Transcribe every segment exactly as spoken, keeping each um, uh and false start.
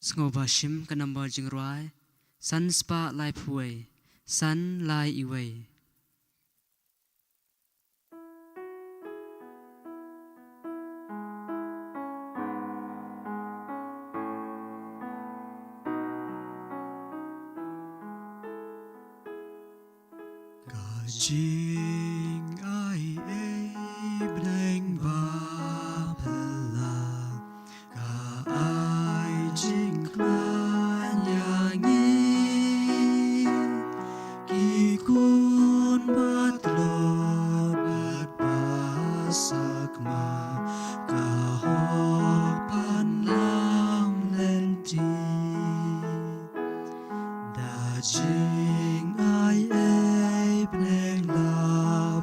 Sngewbha shim ka nambar jingrwai san spah laiphew wei, san lai iwei. Ka jingai ei bneng ba phylla, ka ai jingkmen ïa ngi. Ki khun ba tlot bad ba sakma, ka hok ban lam lynti. Da jingai ei bneng la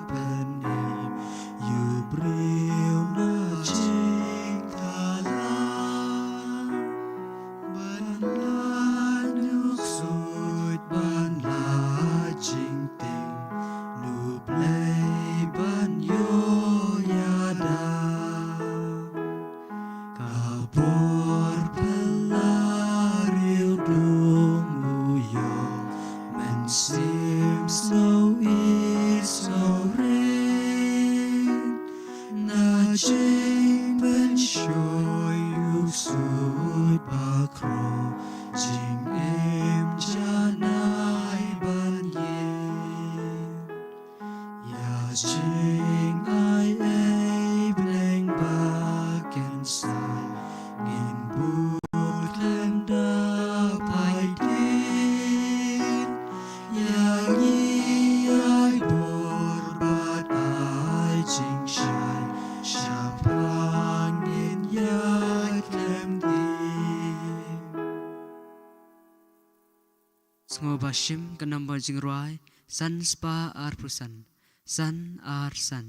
pynim ïa u briew na jingthala. Ban la nuksuid, ban la jingtieng, na U Blei ban ïoh ïada. Ka bor phylla riewdum u ïoh, mynsiem snow i snow ren. Na jingpynshoi u ksuid bakhraw, jingim janai ban ïeng. Ïa jingai ei bneng ba kynsai, ngin bud khlem da pait dien. Ïa ngi ai bor bad ai jingshai, shaphang ngin ïaid khlem dien. Sngewbha shim ka nambar jingrwai san spah arphew san, san ar san.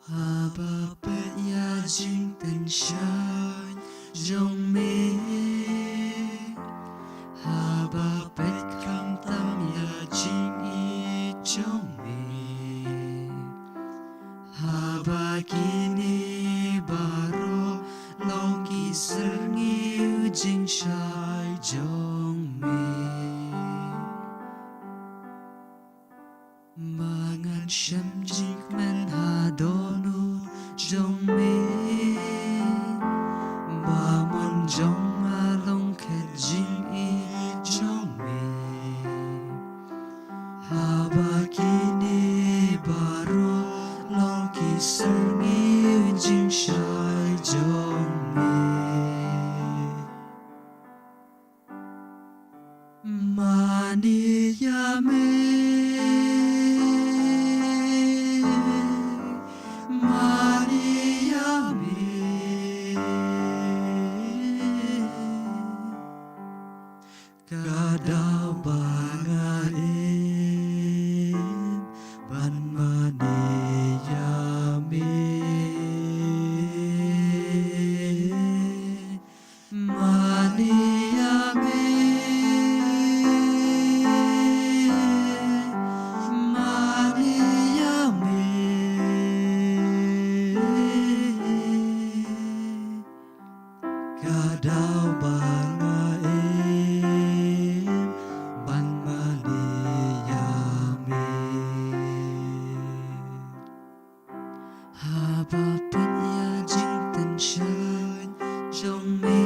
Haba peit ïa jingpynshai jong me, haba peit khamtam ïa jingïeit jong me, haba kine baroh long ki syrngiew jingshai jong me. Ba ngan shem jingkmen ha dohnud jong me, ba mon jong nga long khet jingïeit jong me. Haba kine baroh long ki syrngiew jingshai jong me. Mane ïa me, mane ïa me. Ka daw ba nga im ban mane ïa me. Mane ïa me, mane ïa me. Ka daw ba nga im ban mane ïa me. Haba peit ïa jingpynshai jong me,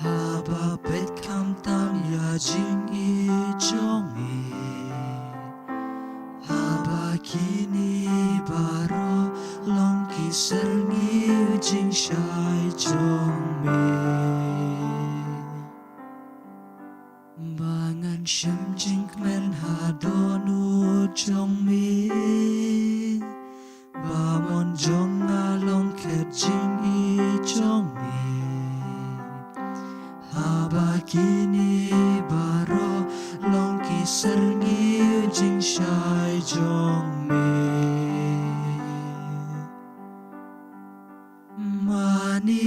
haba peit khamtam ïa jingïeit jong me, haba kine baroh long ki syrngiew jingshai jong me. Ba ngan shem jingkmen ha dohnud jong me, ba mon jong nga long khet jingïeit jong me. Haba kine baroh long ki syrngiew jingshai jong me. Mane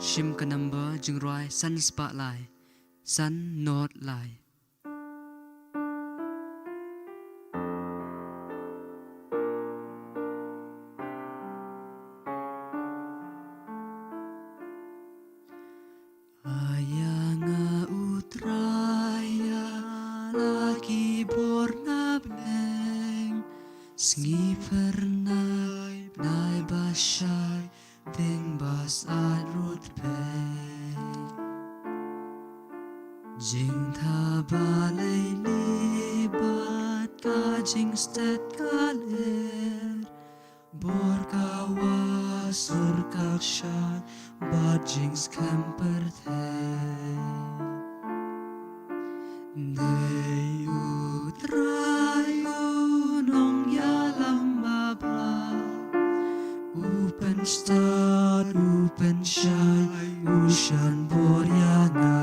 Shim ka number jingrwai san spah lai, san not lai. Ïa nga U Trai, ïa la ki bor na bneng, sngi phyrnai, bnai ba shai, ding ba sat ruh pei. Jingthaw ba lei li bad ka jingstet ka ler, bor ka wa sur ka kshat bad jingskhem pyrthei. Dei U Trai u nongïalam babha, u pynstad, u pynshai, u shan bor ïa nga.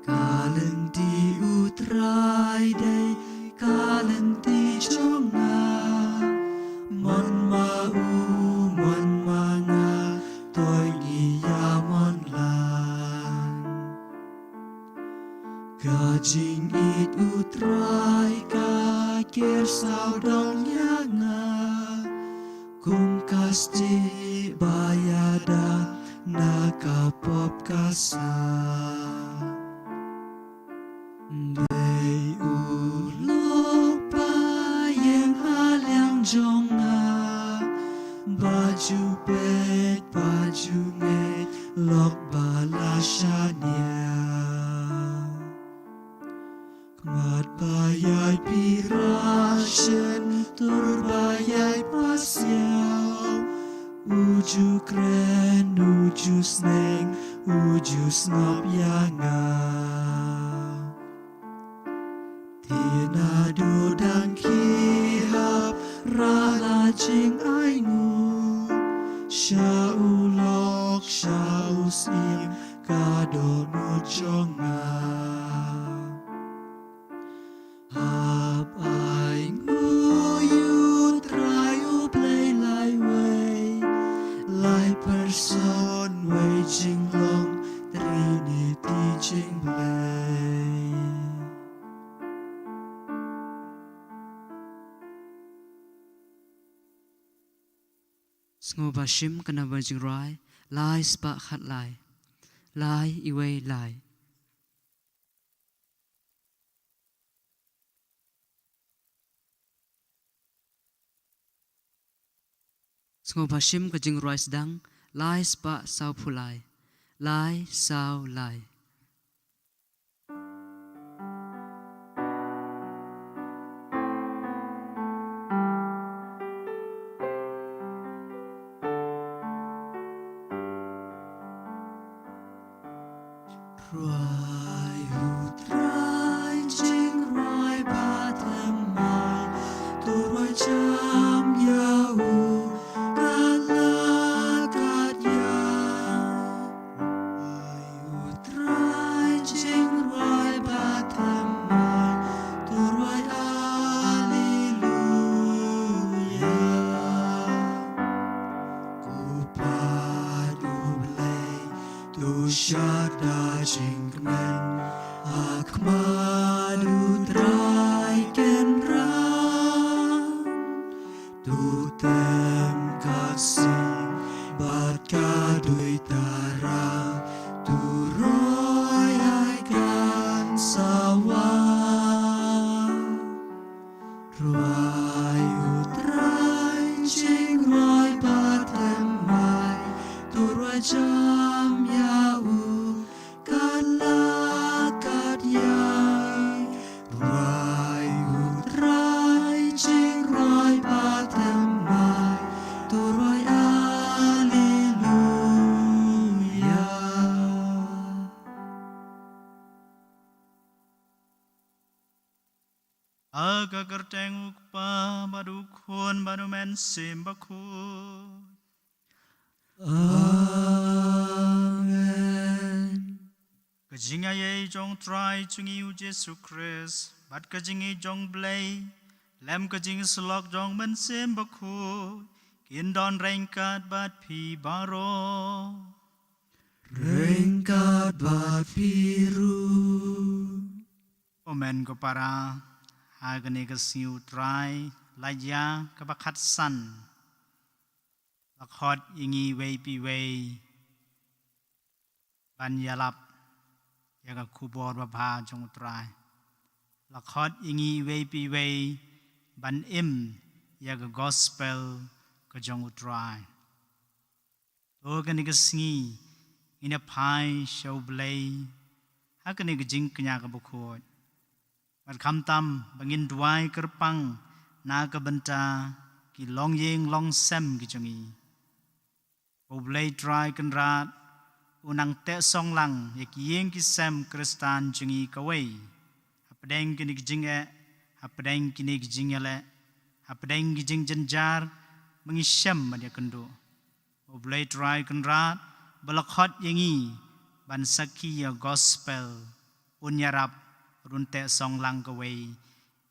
Ka lynti U Trai dei ka lynti jong nga. Mon ma u, mon ma nga, to ngi ïa mon lang. Ka jingïeit U Trai ka kyrsawdong ïa nga, kum ka stieh ba ïada na ka pop ka sah. Dei u lok ba ïeng ha liang jong nga, ba ju peit, ba ju ngeit, lok ba la shaniah. Khmat ba ïai pyrshah, tur ba ïai pasiaw, u ju kren, u ju sneng, u ju sngap ïa nga. Te naduh dang ki hap rah la jingainguh, sha u lok, sha u syiem, ka dohnud jong nga. Hap ainguh ïa U Trai U Blei laiwei, lai person wei jinglong, Trinity jong U Blei. Sngewbha shim ka number jingrwai lai spah khatlai, lai iwei lai. Sngewbha shim ka jingrwai sdang lai spah sawphew lai, lai saw lai. Rwai U Trai jingrwai ba thymmai, to rwai jam ïa u, kat la kat ïa. Rwai U Trai jingrwai ba thymmai, to rwai Alleluia. Ko Kpa U Blei, to shad da jingkmen, ha khmat U Trai Kynrad. To tem ka ksing bad ka duitara, to roi ai kan sawa. Rwai U Trai jingrwai ba thymmai, to rwai jam ïa u, kat la kat ïa. Rwai U Trai jingrwai ba thymmai, to rwai Alleluia. Ha ka kyrteng U Kpa bad U Khun bad U Mynsiem Bakhuid. Amen. Ka jingïaid jong U Trai jong ngi U Jisu Khrist bad ka jingïeit jong U Blei lem ka jingïasyllok jong U Mynsiem Bakhuid, Yn don ryngkat bad phi baroh. Ryngkat bad phi ruh. Ko hynmen ko para, ha kane ka sngi U Trai, la jia kaba khatsan. La khot ïa ngi iwei pa iwei ban ïalap ïa ka khubor babha jong U Trai. La khot ïa ngi iwei pa iwei ban im ïa ka gospel ka jong U Trai. To kane ka sngi ngin ïa phai sha U Blei ha kane ka jingkñia kaba khuid. Bad khamtam ba ngin duwai kyrpang na ka bynta ki longïing longsem ki jong ngi. Ba U Blei Trai Kynrad un nang teh song lang ïa ki ïing ki sem Khristan jong ngi kawei. Hapdeng kine ki jingeh, hapdeng kine ki jingïaleh, hapdeng ki jingjynjar ba ngi shem bad ïakynduh. U Blei Trai Kynrad ba la khot ïa ngi ban sakhi ïa gospel, un ïarap, un teh song lang kawei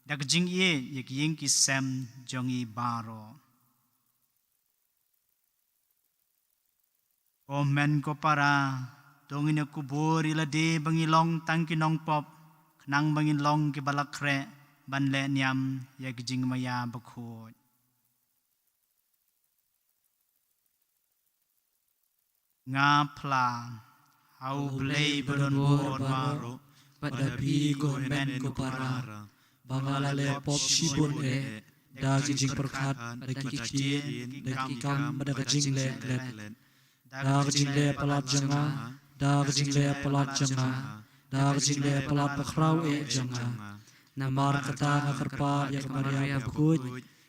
da ka jingïeit ïa ki ïing ki sem jong ngi baroh. Ko hynmen ko para, to ngin ïa kubur ïa lade ba ngi long tang ki nongpop, khnang ba ngin long kiba la khreh ban leh niam ïa ki jingmaïa bakhuid. Nga phla ha U Blei ba don bor baroh, bad ha phi ko hynmen ko para, ba nga la leh pop shibun eh, da ki jingpyrkhat, da ki ktien, da ki kam, bad da ka jingleh klet. Da ka jingleh palat jong nga, da ka jingleh palat jong nga, da ka jingleh palat bakhraw eh jong nga. Namar kata nga kyrpad ïa ka Maria bakhuid,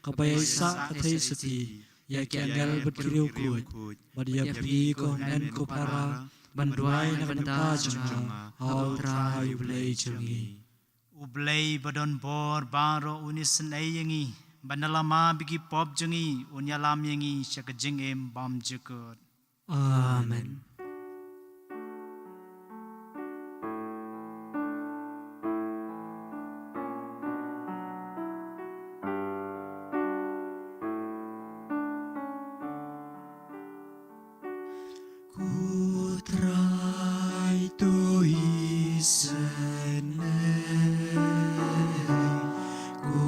kaba ïaisah ka theisotti ïa ki angel bad ki riewkhuid, bad ïa phi ko hynmen ko para, ban duwai na ka bynta jong nga ha U Trai U Blei jong ngi. U Blei ba don bor baroh un isynei ïa ngi, bad na lama ba ki pop jong ngi un ïalam ïa ngi sha ka jingim bymjukut. Amen. Ko Trai, to isynei. Ko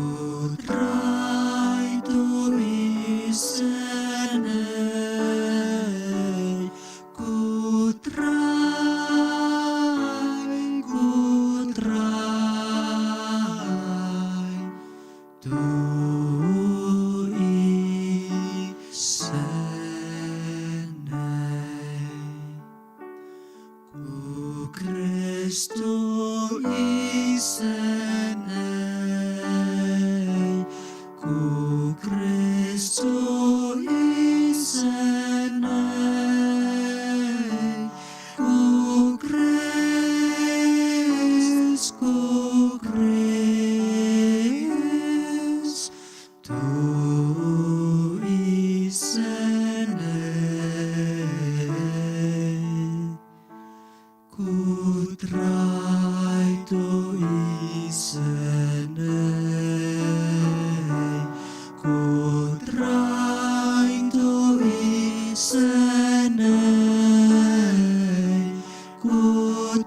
Trai, to isynei. Ko Trai, ko Trai, to isynei. Ko Khrist, to isynei. Ko Khrist, to isynei. Ko Khrist, ko Khrist, to isynei. Ko Trai, to isynei. Ko Trai, to isynei. Ko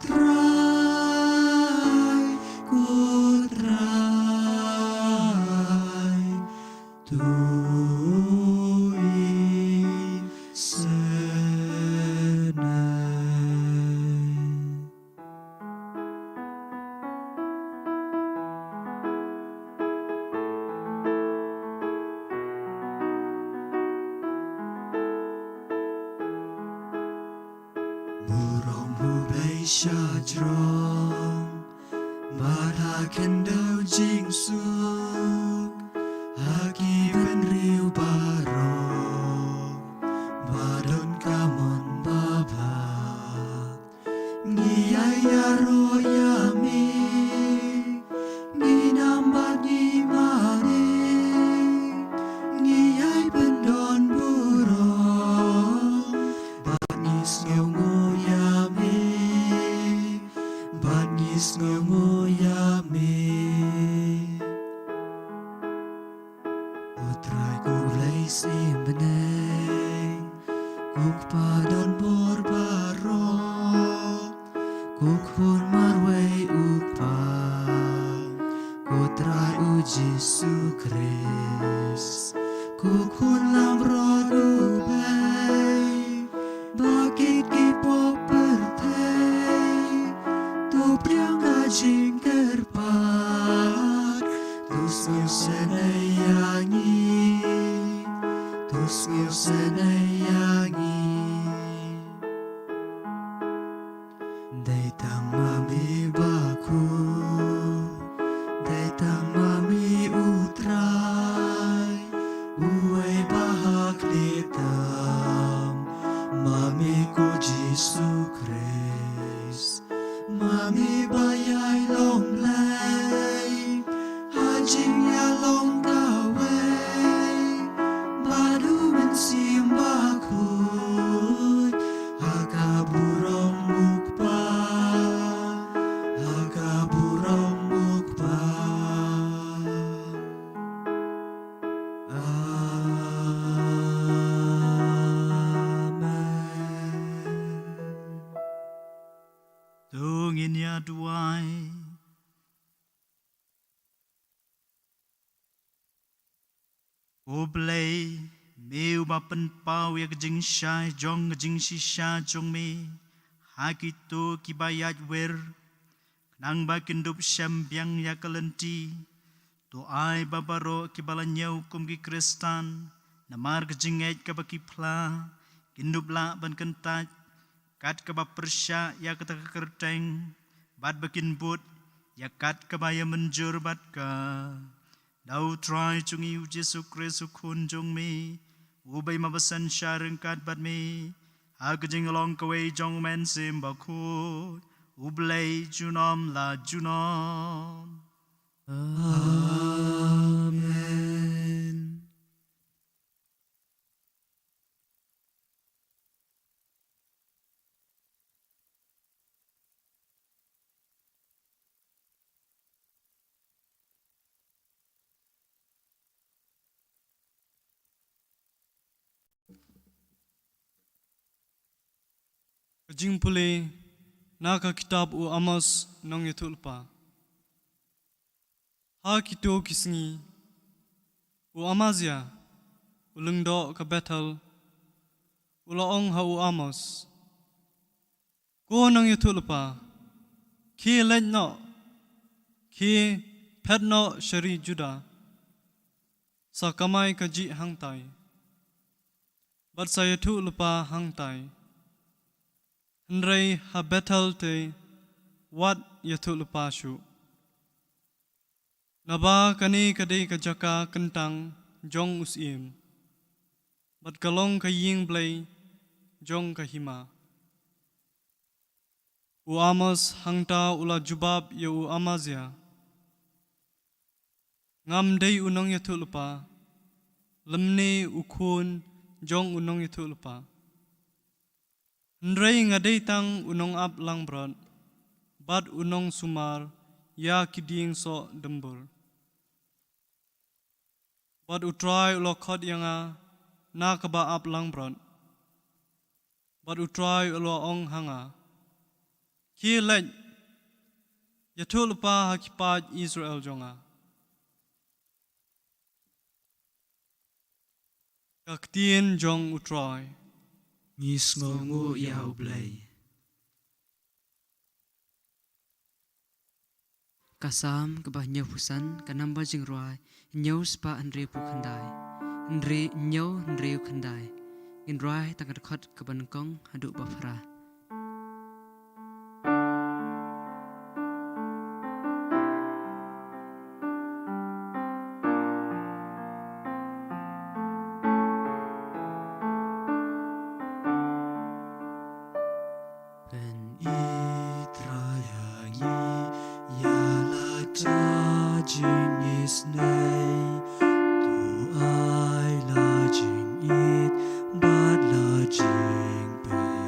Trai, ko Trai, to isynei. Burom U Blei shajrong, bad ha khyndew jingsuk, ha ki bynriew baroh ba don ka mon babha. Ngi ïai ïaroh ïa me, ngi nam bad ngi mane, ngi ïai pyndon burom, bad ngi sngewnguh ïa me, bad ngi sngewnguh ïa me. Ko Trai ko Blei siem Bneng, ko Kpa don bor baroh, ko Khun marwei u Kpa, ko Trai u Jisu Khrist, ko Khun langbrot u Blei, ba kit ki pop pyrthei, to pdiang ka jingkyrpad, to sngewsynei ïa ngi, to sngewsynei ïa ngi. Dei tang ma me bakhuid, dei tang ma me u Trai, uwei ba ha khlieh tam, ma me ko Jisu Khrist, ma me ba ïai long Blei ha jingïalong kawei bad u Mynsiem Bakhuid, ha ka burom u Kpa, ha ka burom u Kpa. Amen. To ngin ïa duwai. Ko Blei, me uba pynpaw ïa ka jingshai jong ka jingshisha jong me ha kito kiba ïaid wir, khnang ba kin dup shem biang ïa ka lynti, to ai ba baroh kiba la ñiew kum ki Khristan namar ka jingngeit kaba ki phla, kin dup lah ban kyntait kat kaba pyrshah ïa kata ka kyrteng, bad ba kin bud ïa kat kaba ïa mynjur bad ka. Da u Trai jong ngi u Jisu Khrist u Khun jong me, uba i ma ba synshar ryngkat bad me ha ka jinglong kawei jong u Mynsiem Bakhuid, U Blei junom la junom. Amen. Ka jingpule na ka kitab u Amos nongïathuhlypa. Ha kito ki sngi, u Amazia, u lyngdoh ka Bethel, u la ong ha u Amos, Ko nongïathuhlypa, khie leit noh, khie phet noh sha ri Juda, sa kamai kajih hangtai, bad sa ïathuhlypa hangtai. Hynrei ha Bethel te wat ïathuhlypa shuh. Naba kane ka dei ka jaka kyntang jong u syiem, bad ka long ka ïing blei jong ka hima. U Amos hangta u la jubab ïa u Amazia, Ngam dei u nongïathuhlypa, lymne u khun jong u nongïathuhlypa. Hynrei nga dei tang u nongap langbrot, bad u nongsumar ïa ki dieng soh dymbur. Bad u Trai u la khot ïa nga na kaba ap langbrot. Bad u Trai u la ong ha nga, Khie leit, ïathuhlypa ha ki paid Israel jong nga. Ka ktien jong u Trai. Ngi sngewnguh ïa u Blei. Ka Salm kaba hynñiewphew san, ka namba jingrwai hynñiew spah hynriewphew khyndai. Hynriew, hynñiew hynriew khyndai. Ngin rwai tang ka dkhot kaba nyngkong haduh ba phra. Pyni Trai ha ngi ïa la ka jingisynei, to ai la jingïeit bad la jingpynim.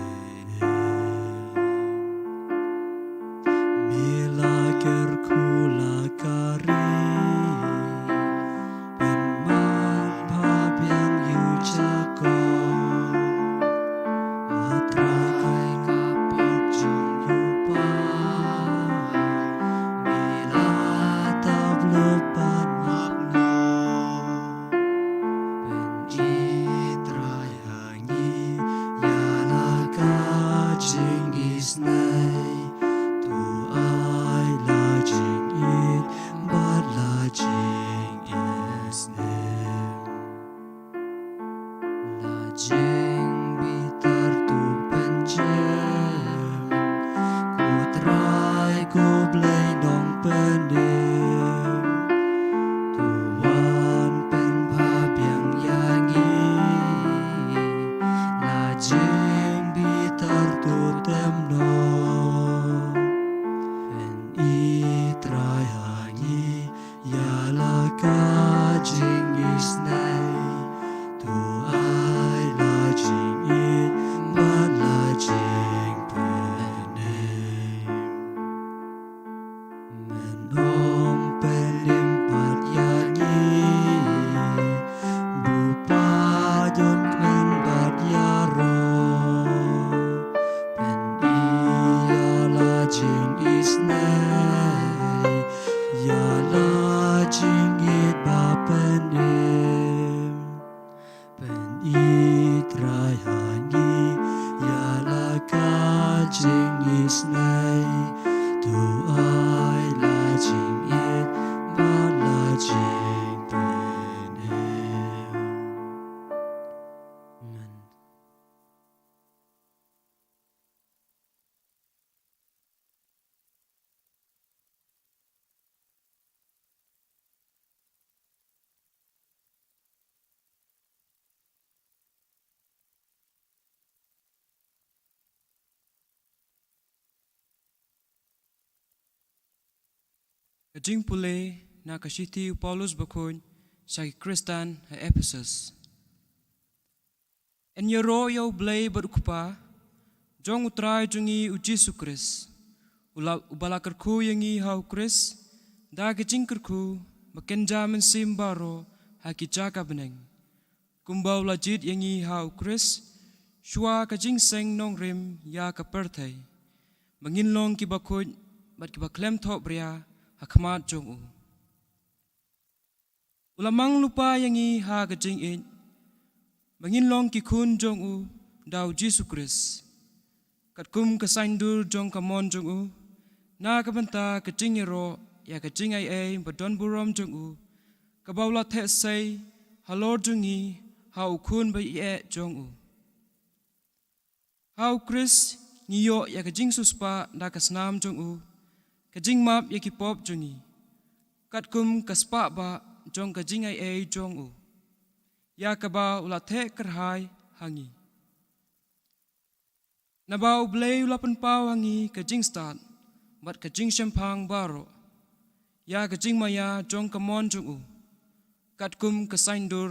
Isnei, to ai la jingïeit bad la jingisnei. La jingbitar to pynjem, ko Trai ko Blei nongpynim. To wan pynbha biang ïa ngi, la jingbitar to tem noh. Pyni Trai ha ngi ïa la ka jingisnei, to ai la jingïeit bad la jingpynim. Men ong pynïap pat ïa ngi, buh pat ïa ngi bad ïaroh. Pyni ïa la jingisnei, ïa la jingïeit ba pynim. Pyni Trai ha ngi ïa la ka jingisnei, to ai la jingïeit bad la jingpynim. Amen. Ka jingpule na ka shithi u Paulus bakhuid sha ki Khristan ha Ephesus. Yn ïaroh ïa U Blei bad U Kpa jong U Trai jong ngi U Jisu Khrist, u la, uba la kyrkhu ïa ngi ha U Khrist da ka jingkyrkhu ba kynja mynsiem baroh ha ki jaka bneng, kumba u la jied ïa ngi ha U Khrist shuwa ka jingseng nongrim ïa ka pyrthei, ba ngin long kiba khuid bad kiba khlem thohbria ha khmat jong u. U la mang lypa ïa ngi ha ka jingïeit ba ngin long ki khun jong u da U Jisu Khrist, katkum ka saiñdur jong ka mon jong u, na ka bynta ka jingïaroh ïa ka jingaiei ba don burom jong u, kaba u la theh sei halor jong ngi ha U Khun ba ïeit jong u. Ha U Khrist ngi ïoh ïa ka jingsiewspah da ka snam jong u, ka jingmap ïa ki pop jong ngi, katkum ka spah bah jong ka jingaiei jong u, ïa kaba u la theh kyrhai ha ngi. Naba U Blei u la pynpaw ha ngi ka jingstad bad ka jingshemphang baroh ïa ka jingmaïa jong ka mon jong u, katkum ka saiñdur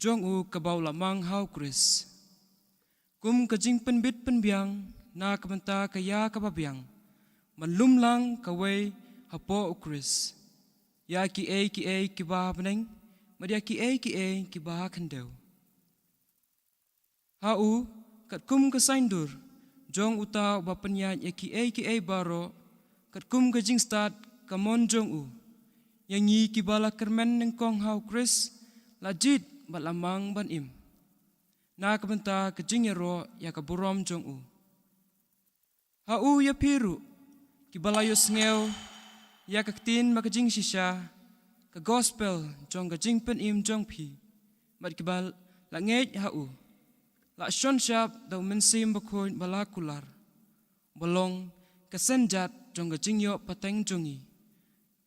jong u kaba u la mang ha U Khrist, kum ka jingpynbit pynbiang na ka bynta ka ïa kaba biang, ban lum lang kawei hapoh U Khrist, ïa kiei kiei kiba ha bneng bad ïa kiei kiei kiba ha khyndew. Ha u, katkum ka saiñdur jong uta uba pynïaid ïa kiei kiei baroh, katkum ka jingstad ka mon jong u, ïa ngi kiba la kyrmen nyngkong ha U Khrist la jied bad la mang ban im, na ka bynta ka jingïaroh ïa ka burom jong u. Ha u ïa phi ruh, kiba la ïohsngew ïa ka ktien bad ka jingshisha, ka gospel jong ka jingpynim jong phi, bad kiba la ngeit ha u, la shon shap da U Mynsiem Bakhuid ba la kular, ba long ka synjat jong ka jingïoh pateng jong ngi,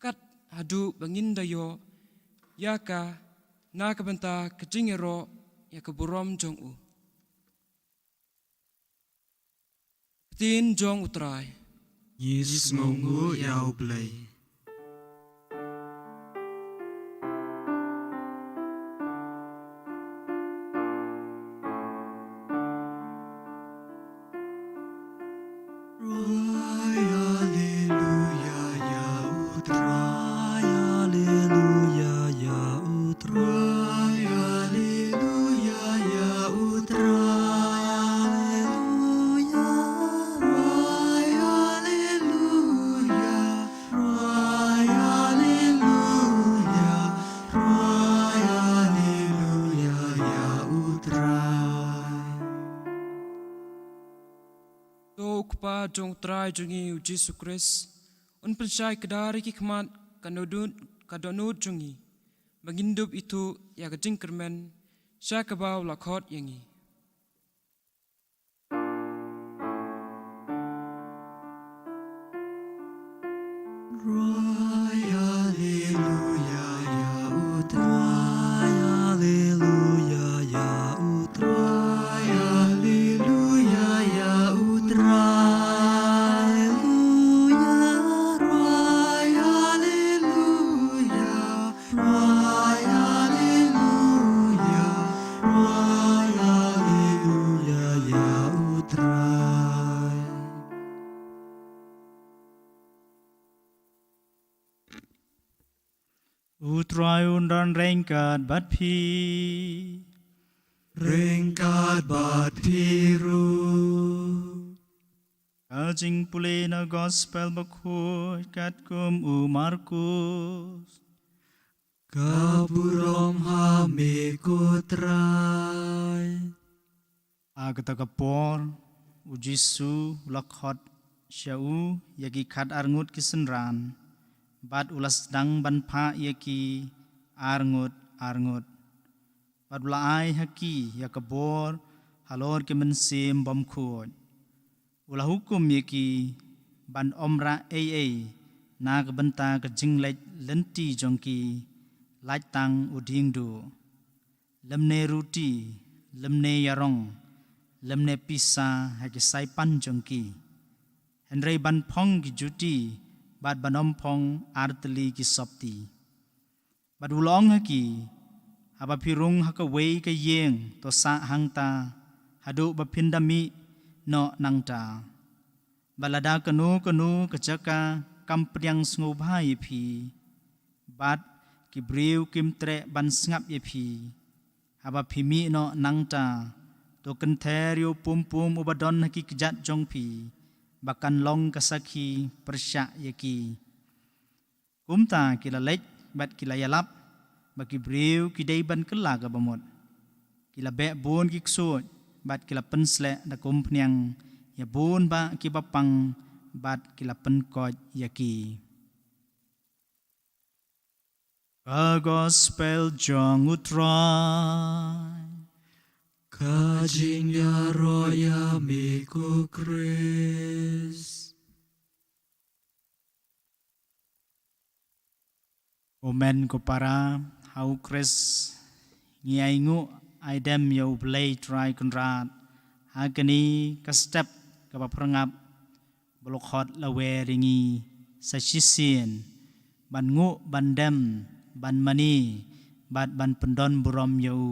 kat haduh ba ngin da ïoh ïa ka, na ka bynta ka jingïaroh ïa ka burom jong u. Ktien jong U Trai. Ngi sngewnguh ïa U Blei. Alleluia, ïa U Trai, alleluia, ïa U Trai, alleluia, ïa U Trai, alleluia, Trai, alleluia, Trai, alleluia, Trai, alleluia, ïa U Trai. To u Kpa jong u Trai jong ngi u Jisu Khrist un pynshai kdar ïa ki khmat ka dohnud, ka dohnud jong ngi, ba ngin dup ithuh ïa ka jingkyrmen sha kaba u la khot ïa ngi. Trai, alleluia, ïa u Trai, alleluia, ïa u Trai, alleluia, ïa u Trai, alleluia, Trai, alleluia, Trai, alleluia, Trai, alleluia, ïa u Trai. U Trai un don ryngkat bad phi. Ryngkat bad phi ruh. Ka jingpule na Gospel Bakhuid katkum u Markus. Ka burom ha me ko Trai. Ha kata ka por, u Jisu u la khot sha u ïa ki khat arngut ki synran, bad u la sdang ban phah ïa ki arngut arngut. Bad u la ai ha ki ïa ka bor halor ki mynsiem bymkhuid. U la hukum ïa ki ban ym rah ei ei na ka bynta ka jingleit lynti jong ki, lait tang u diengduh, lymne ruti, lymne ïarong, lymne pisa ha ki saipan jong ki. Hynrei ban phong ki juti bad ban ym phong artylli ki sopti. Bad u la ong ha ki, haba phi rung ha kawei ka ïing, to sah hangta haduh ba phin da mih noh nangta. Bad lada kano kano ka jaka kam pdiang sngewbha ïa phi, bad ki briew kim treh ban sngap ïa phi, haba phi mih noh nangta, to kynther ïa u pum pum uba don ha ki kjat jong phi, ba kan long ka sakhi pyrshah ïa ki. Kumta ki la leit bad ki la ïalap ba ki briew ki dei ban kylla kaba mut. Ki la beh bun ki ksuid bad ki la pynsleh da ka umphniang ïa bun bah kiba pang bad ki la pynkoit ïa ki. Ka Gospel jong u Trai. Ka jingïaroh ïa me ko Khrist. Amen. Ko para, ha u Khrist ngi ai nguh ai dem ïa U Blei Trai Kynrad ha kane ka step kaba pyrngap ba u la khot la wer ïa ngi sa shisien ban nguh, ban dem, ban mane bad ban pyndon burom ïa u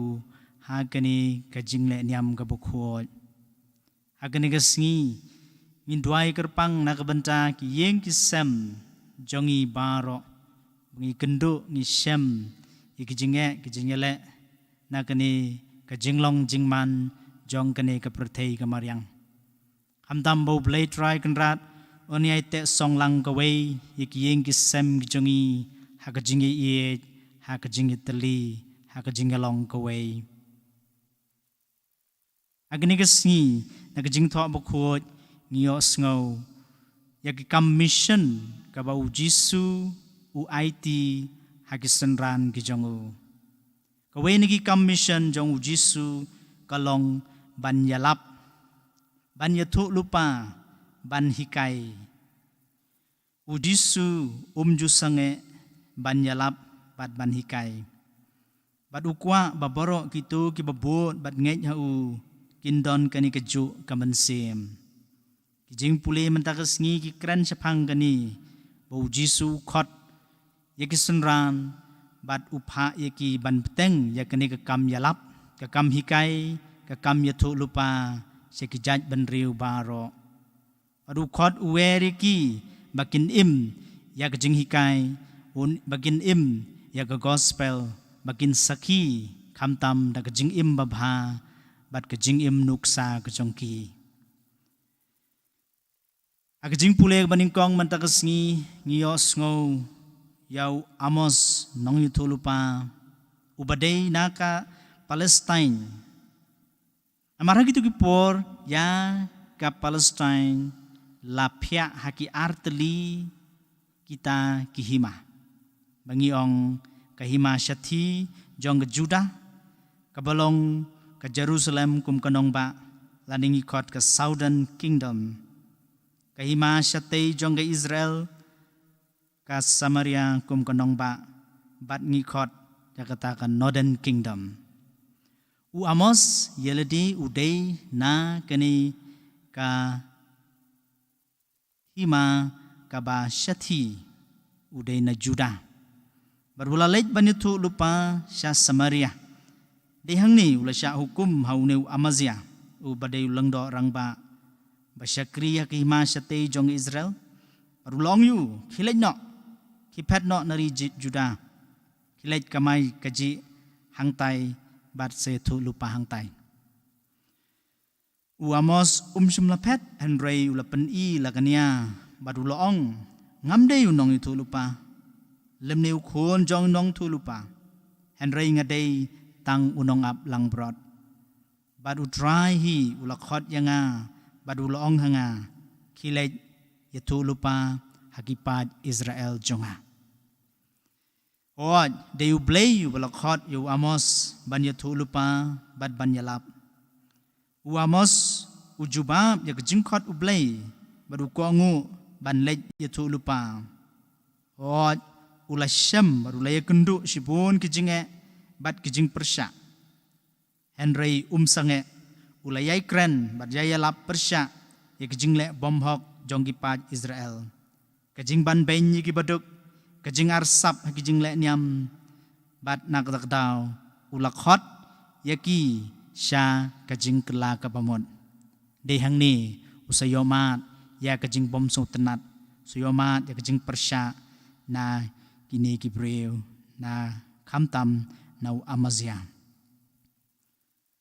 ha kane ka jingleh niam kaba khuid. Ha kane ka sngi ngin duwai kyrpang na ka bynta ki ïing ki sem jong ngi baroh, ba ngi kynduh ngi shem ïa ki jingeh ki jingïaleh na kane ka jinglong jingman jong kane ka pyrthei ka mariang. Khamtam ba U Blei Trai Kynrad un ïai teh song lang kawei ïa ki ïing ki sem ki jong ngi ha ka jingïaieit, ha ka jingïatylli, ha ka jingïalong kawei. Ha kane ka sngi, na ka Jingthoh Bakhuid ngi ïohsngew ïa ka kam mission kaba U Jisu u aiti ha ki synran ki jong u. Kawei na ki kam mission jong U Jisu ka long ban ïalap, ban ïathuh lypa, ban hikai. U Jisu um ju sangeh ban ïalap bad ban hikai. Bad u kwah ba baroh kito kiba bud bad ngeit ha u kin don kane kajuh ka mynsiem. Ki jingpule mynta ka sngi ki kren shaphang kane, ba U Jisu u khot ïa ki synran bad u phah ïa ki ban bteng ïa kane ka kam ïalap, ka kam hikai, ka kam ïathuh lypa sha ki jaitbynriew baroh. Bad u khot u wer ïa ki ba kin im ïa ka jinghikai, un, ba kin im ïa ka gospel, ba kin sakhi khamtam da ka jingim babha bad ka jingim nuksa ka jong ki. Ha ka jingpule kaba nyngkong mynta ka sngi ngi ïohsngew ïa u Amos nongïathuhlypa uba dei na ka Palestine. Namar ha kito ki por ïa ka Palestine la phiah ha ki artylli kita ki hima. Ba ngi ong ka hima shathie jong ka Judah, kaba long ka Jerusalem kum ka nongbah, lane ngi khot ka Southern Kingdom. Ka hima shatei jong ka Israel, ka Samaria kum ka nongbah, bad ngi khot ïa kata ka Northern Kingdom. U Amos ïa lade u dei na kane ka hima kaba shathie, u dei na Judah. Bad u la leit ban ïathuh lypa sha Samaria. Dei hangne u la shah hukum ha une u Amazia, uba dei u lyngdoh rangbah ba shakri ha ka hima shatei jong Israel. Bad u la ong ïa u, khie leit noh, khie phet noh na ri Ju- Judah. Khie leit kamai kajih hangtai bad sa ïathuh lypa hangtai. U Amos um shym la phet, hynrei u la pyni la ka nia, bad u la ong, ngam dei u nongïathuh lypa, lymne u khun jong u nongthuh lypa, hynrei nga dei tang u nongap langbrot. Bad U Trai hi u la khot ïa nga, bad u la ong ha nga, khie leit ïathuh lypa ha ki paid Israel jong nga. Hooid, dei U Blei uba la khot ïa u Amos ban ïathuh lypa bad ban ïalap. U Amos u jubab ïa ka jingkhot U Blei bad u kohnguh ban leit ïathuh lypa. Hooid, u la shem bad u la ïakynduh shibun ki jingeh bad ki jingpyrshah. Hynrei um sangeh, u la ïai kren bad ïai ïalap pyrshah ïa ka jingleh bymhok jong ki paid Israel. Ka jingbanbeiñ ïa ki baduk, ka jingarsap ha ki jingleh niam, bad na kata ka daw u la khot ïa ki sha ka jingkylla kaba mut. Dei hangne u sa ïohmad ïa ka jingbymsngewtynnad, u sa ïohmad ïa ka jingpyrshah na kine ki briew, na khamtam na u Amazia.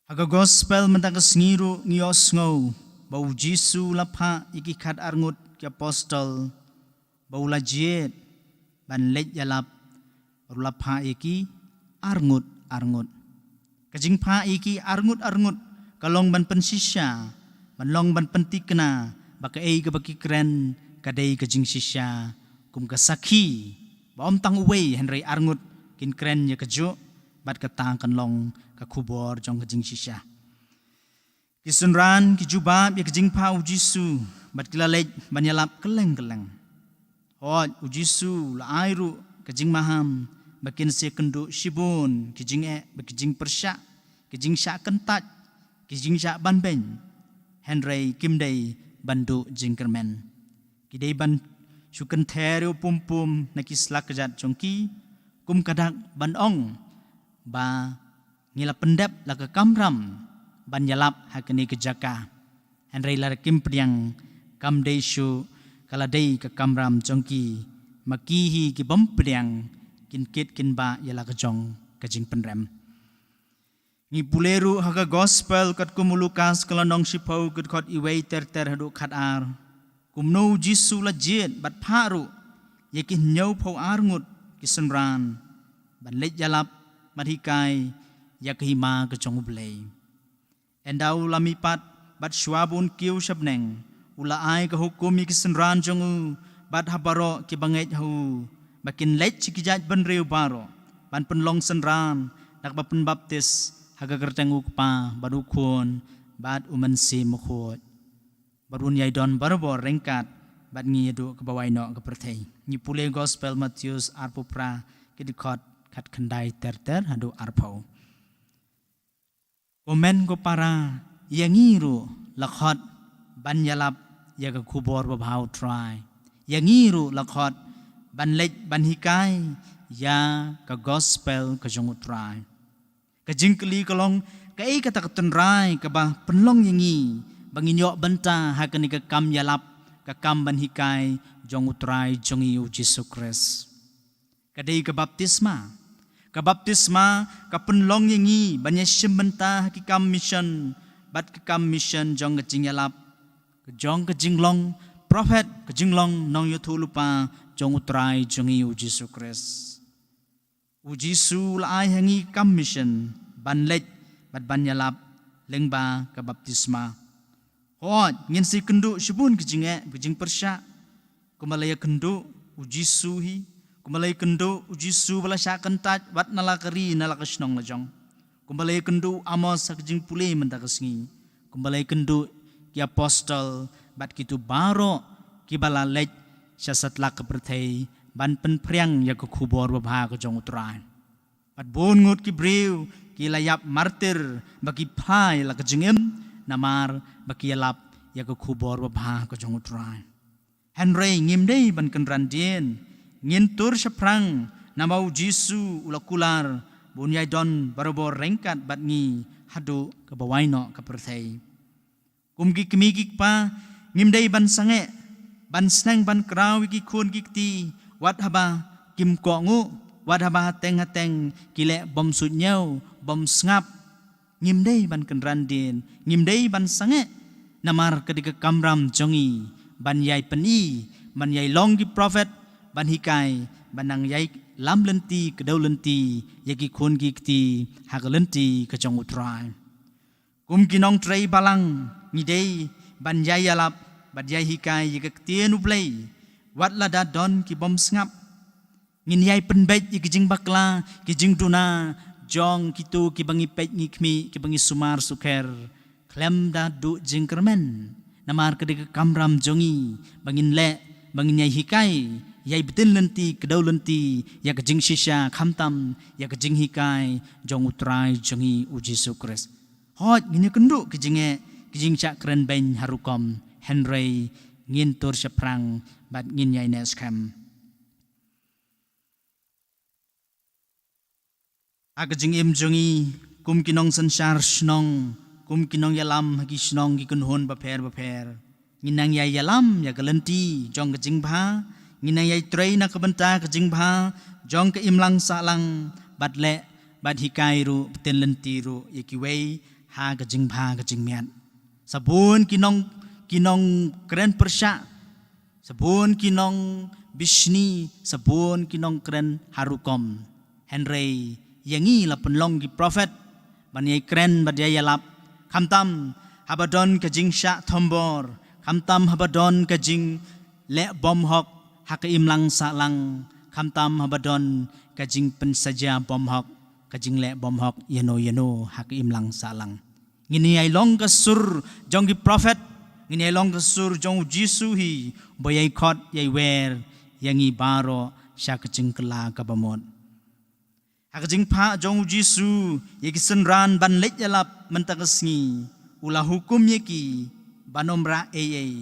Ha ka gospel mynta ka sngi ruh ngi ïohsngew ba U Jisu u la phah ïa ki khatar ngut ki apostol ba u la jied ban leit ïalap, bad u la phah ïa ki arngut arngut. Ka jingphah ïa ki arngut arngut ka long ban pynshisha, ban long ban pynthikna ba kaei kaba ki kren ka dei ka jingshisha, kum ka sakhi ba ym tang uwei hynrei arngut kin kren ïa kajuh, bad kata kan long ka khubor jong ka jingshisha. Ki synran ki jubab ïa ka jingphah U Jisu bad ki la leit ban ïalap kylleng kylleng. Hooid, U Jisu u la ai ruh ka jingmaham ba kin sa ïakynduh shibun ki jingeh bad ki jingpyrshah, ki jingshah kyntait, ki jingshah banbeiñ, hynrei kim dei ban duh jingkyrmen. Ki dei ban shu kynther ïa u pum pum na ki slak kjat jong ki, kum ka dak ban ong ba ngi la pyndep la ka kamram ban ïalap ha kane ka jaka. Hynrei lada kim pdiang, kam dei shuh ka la dei ka kamram jong ki, ma ki hi ki bym pdiang kin kit kin bah ïa la ka jong ka jingpynrem. Ngi pule ruh ha ka gospel katkum u Lukas ka lynnong shiphew, ka dkhot iwei ter ter haduh khatar. Kumno U Jisu u la jied bad phah ruh ïa ki hynñiewphew arngut ki synran ban leit ïalap bad hikai ïa ka hima ka jong U Blei. Ynda u la mihpat bad shuwa ba un kiew sha bneng, u la ai ka hukum ïa ki synran jong u bad ha baroh kiba ngeit ha u ba kin leit sha ki jaitbynriew baroh ban pynlong synran da kaba pynbaptis ha ka kyrteng U Kpa bad U Khun bad U Mynsiem Bakhuid. Bad un ïai don barabor ryngkat bad ngi haduh kaba wai noh ka pyrthei. Ngi pule gospel Mathaios arphew phra, ka dkhot khatkhyndai ter ter haduh arphew. Ko hynmen ko para, ïa ngi ruh la khot ban ïalap ïa ka khubor babha U Trai. Ïa ngi ruh la khot ban leit ban hikai ïa ka gospel ka jong U Trai. Ka jingkylli ka long, kaei kata ka tynrai kaba pynlong ïa ngi ba ngin ïoh bynta ha kane ka kam ïalap, ka kam ban hikai jong U Trai jong ngi U Jisu Khrist? Ka dei ka baptisma. Ka baptisma ka pynlong ïa ngi ban ïashim bynta ha ki kam mission, bad ka kam mission jong ka jingïalap, ka jong ka jinglong prophet, ka jinglong nongïathuhlypa jong U Trai jong ngi U Jisu Khrist. U Jisu u la ai ha ngi kam mission ban leit bad ban ïalap lyngba ka baptisma. Hooid, ngin sa ïakynduh shibun ki jingeh, ki jingpyrshah. Kumba la ïakynduh u Jisu hi, kumba la ïakynduh u Jisu ba la shah kyntait wat na la ka ri na la ka shnong la jong. Kumba la ïakynduh u Amos ha ka jingpule mynta ka sngi. Kumba la ïakynduh ki apostol bad kito baroh kiba la leit sha satlak ka pyrthei ban pynphriang ïa ka khubor babha ka jong U Trai. Bad bun ngut ki briew ki la ïap martir ba ki phla ïa la ka jingim namar ba ki ïalap ïa ka khubor babha ka jong U Trai. Hynrei ngim dei ban kynran dien, ngin tur shaphrang namar u Jisu u la kular ba un ïai don barabor ryngkat bad ngi haduh kaba wai noh ka pyrthei. Kum ki kmie ki kpa, ngim dei ban sangeh ban sneng ban kraw ïa ki khun ki kti, wat haba kim kohnguh, wat haba hateng hateng ki leh bym suidñiew, bym sngap. Ngim dei ban kynran dien, ngim dei ban sangeh, namar ka dei ka kamram jong ngi ban ïai pyni, ban ïai long ki prophet, ban hikai, ban nang ïai lam lynti, kdew lynti ïa ki khun ki kti ha ka lynti ka jong U Trai. Kum ki nongtrei balang, ngi dei ban ïai ïalap bad ïai hikai ïa ka ktien U Blei wat lada don ki bym sngap. Ngin ïai pynbeit ïa ki jingbakla, ki jingduna jong kito kiba ngi peit ngi khmih, kiba ngi sumar sukher khlem da duh jingkyrmen. Namar ka dei ka kamram jong ngi ba ngin leh, ba ngin ïai hikai, ïai btin lynti, kdew lynti ïa ka jingshisha, khamtam ïa ka jinghikai jong U Trai jong ngi u Jisu Khrist. Hooid, ngin ïakynduh ki jingeh, ki jingshah kren beiñ ha rukom, hynrei ngin tur shaphrang bad ngin ïai neh skhem. Ha ka jingim jong ngi kum ki nongsynshar shnong, kum ki nongïalam ha ki shnong, ki kynhun bapher bapher, ngin nang ïai ïalam ïa ka lynti jong ka jingbha, ngin nang ïai trei na ka bynta ka jingbha jong ka imlang sahlang, bad leh bad hikai ruh, btin lynti ruh ïa kiwei ha ka jingbha ka jingmiat. Sabun ki nong, ki nongkren pyrshah, sabun ki nongbishni, sabun ki nongkren ha rukom. Hynrei ïa ngi la pynlong ki prophet ban ïai kren bad ïai ïalap, khamtam haba don ka jingshah thombor, khamtam haba don ka jingleh bymhok ha ka imlang sahlang, khamtam haba don ka jingpynsaja bymhok, ka jingleh bymhok ïano ïano ha ka imlang sahlang. Ngin ïai long ka sur jong ki prophet, ngin ïai long ka sur jong u Jisu hi, ba ïai khot ïai wer ïa ngi baroh sha ka jingkylla kaba mut. Ha ka jingphah jong u Jisu ïa ki synran ban leit ïalap mynta ka sngi, u la hukum ïa ki ban ym rah ei ei.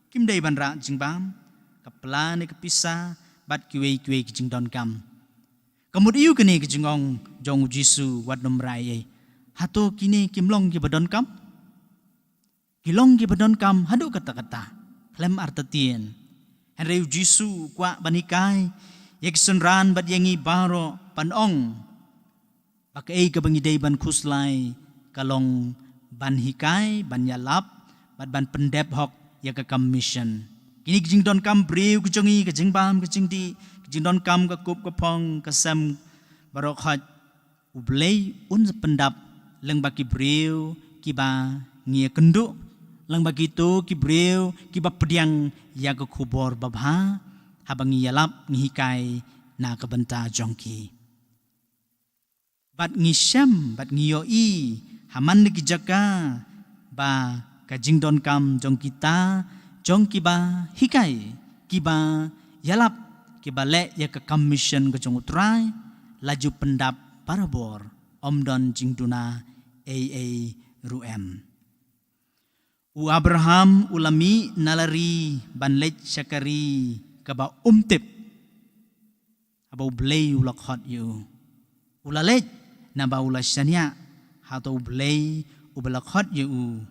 Kim dei ban rah jingbam, ka pla ne ka pisa, bad kiwei kiwei ki jingdonkam. Ka mut aïu kane ka jingong jong u Jisu wat nym rah ei ei? Hato kine kim long kiba donkam? Ki long kiba donkam haduh katta katta, khlem artatien. Hynrei u Jisu u kwah ban hikai ïa ki synran bad ïa ngi baroh, ban ong ba kaei kaba ngi dei ban khuslai ka long ban hikai, ban ïalap bad ban pyndep hok ïa ka kam mission. Kine ki jingdonkam briew ki jong ngi, ka jingbam ka jingdih, ka jingdonkam ka kup ka phong, ka sem baroh khoit, U Blei un sa pyndap lyngba ki briew kiba ngi ïakynduh, lyngba kito ki briew kiba pdiang ïa ka khubor babha haba ngi ïalap, ngi hikai na ka bynta jong ki. Bad ngi shem bad ngi ïohi ha man la ki jaka ba ka jingdonkam jong kita, jong kiba hikai, kiba ïalap, kiba leh ïa ka kam mission ka jong U Trai, la ju pyndap barabor, ym don jingduna ei ei ruh em. U Abraham u la mih na la ri ban leit sha ka ri kaba um tip, haba U Blei u la khot ïa u. U la leit naba u la shaniah ha uto U Blei uba la khot ïa u.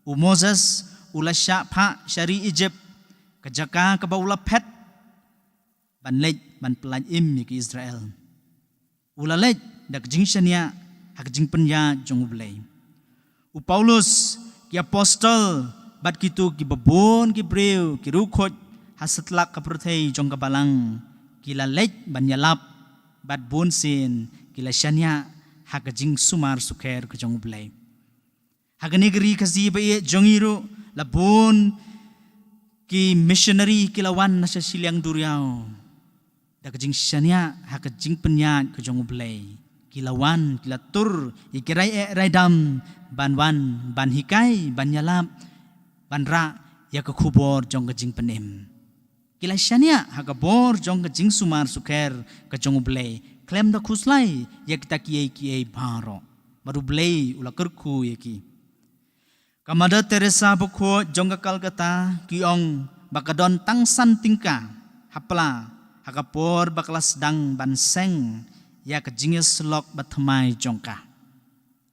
U Moses u la shah phah sha ri Egypt, ka jaka kaba u la phet ban leit ban pyllait im ïa ki Israel. U la leit da ka jingshaniah ha ka jingpynïaid jong U Blei. U Paulus, ki apostol, bad kito kiba bun ki briew, ki riewkhuid ha satlak ka pyrthei jong ka Balang, ki la leit ban ïalap, bad bunsien ki la shaniah ha ka jingsumar sukher ka jong U Blei. Ha kane ka ri Khasi ba ïeit jong ngi ruh, La bun ki missionary ki la wan na sha shiliang duriaw da ka jingshaniah ha ka jingpynïaid ka jong U Blei. Ki la wan, ki la tur ïa ki rai eh rai dam ban wan, ban hikai, ban ïalap, ban rah ïa ka khubor jong ka jingpynim. Ki la shaniah ha ka bor jong ka jingsumar sukher ka jong U Blei khlem da khuslai ïa kita kiei kiei baroh. Bad U Blei u la kyrkhu ïa ki. Ka Mother Teresa bakhuid jong ka Calcutta ki ong ba ka don tang san tyngka ha pla ha ka por ba ka la sdang ban seng ïa ka jingïasyllok bathymmai jong ka.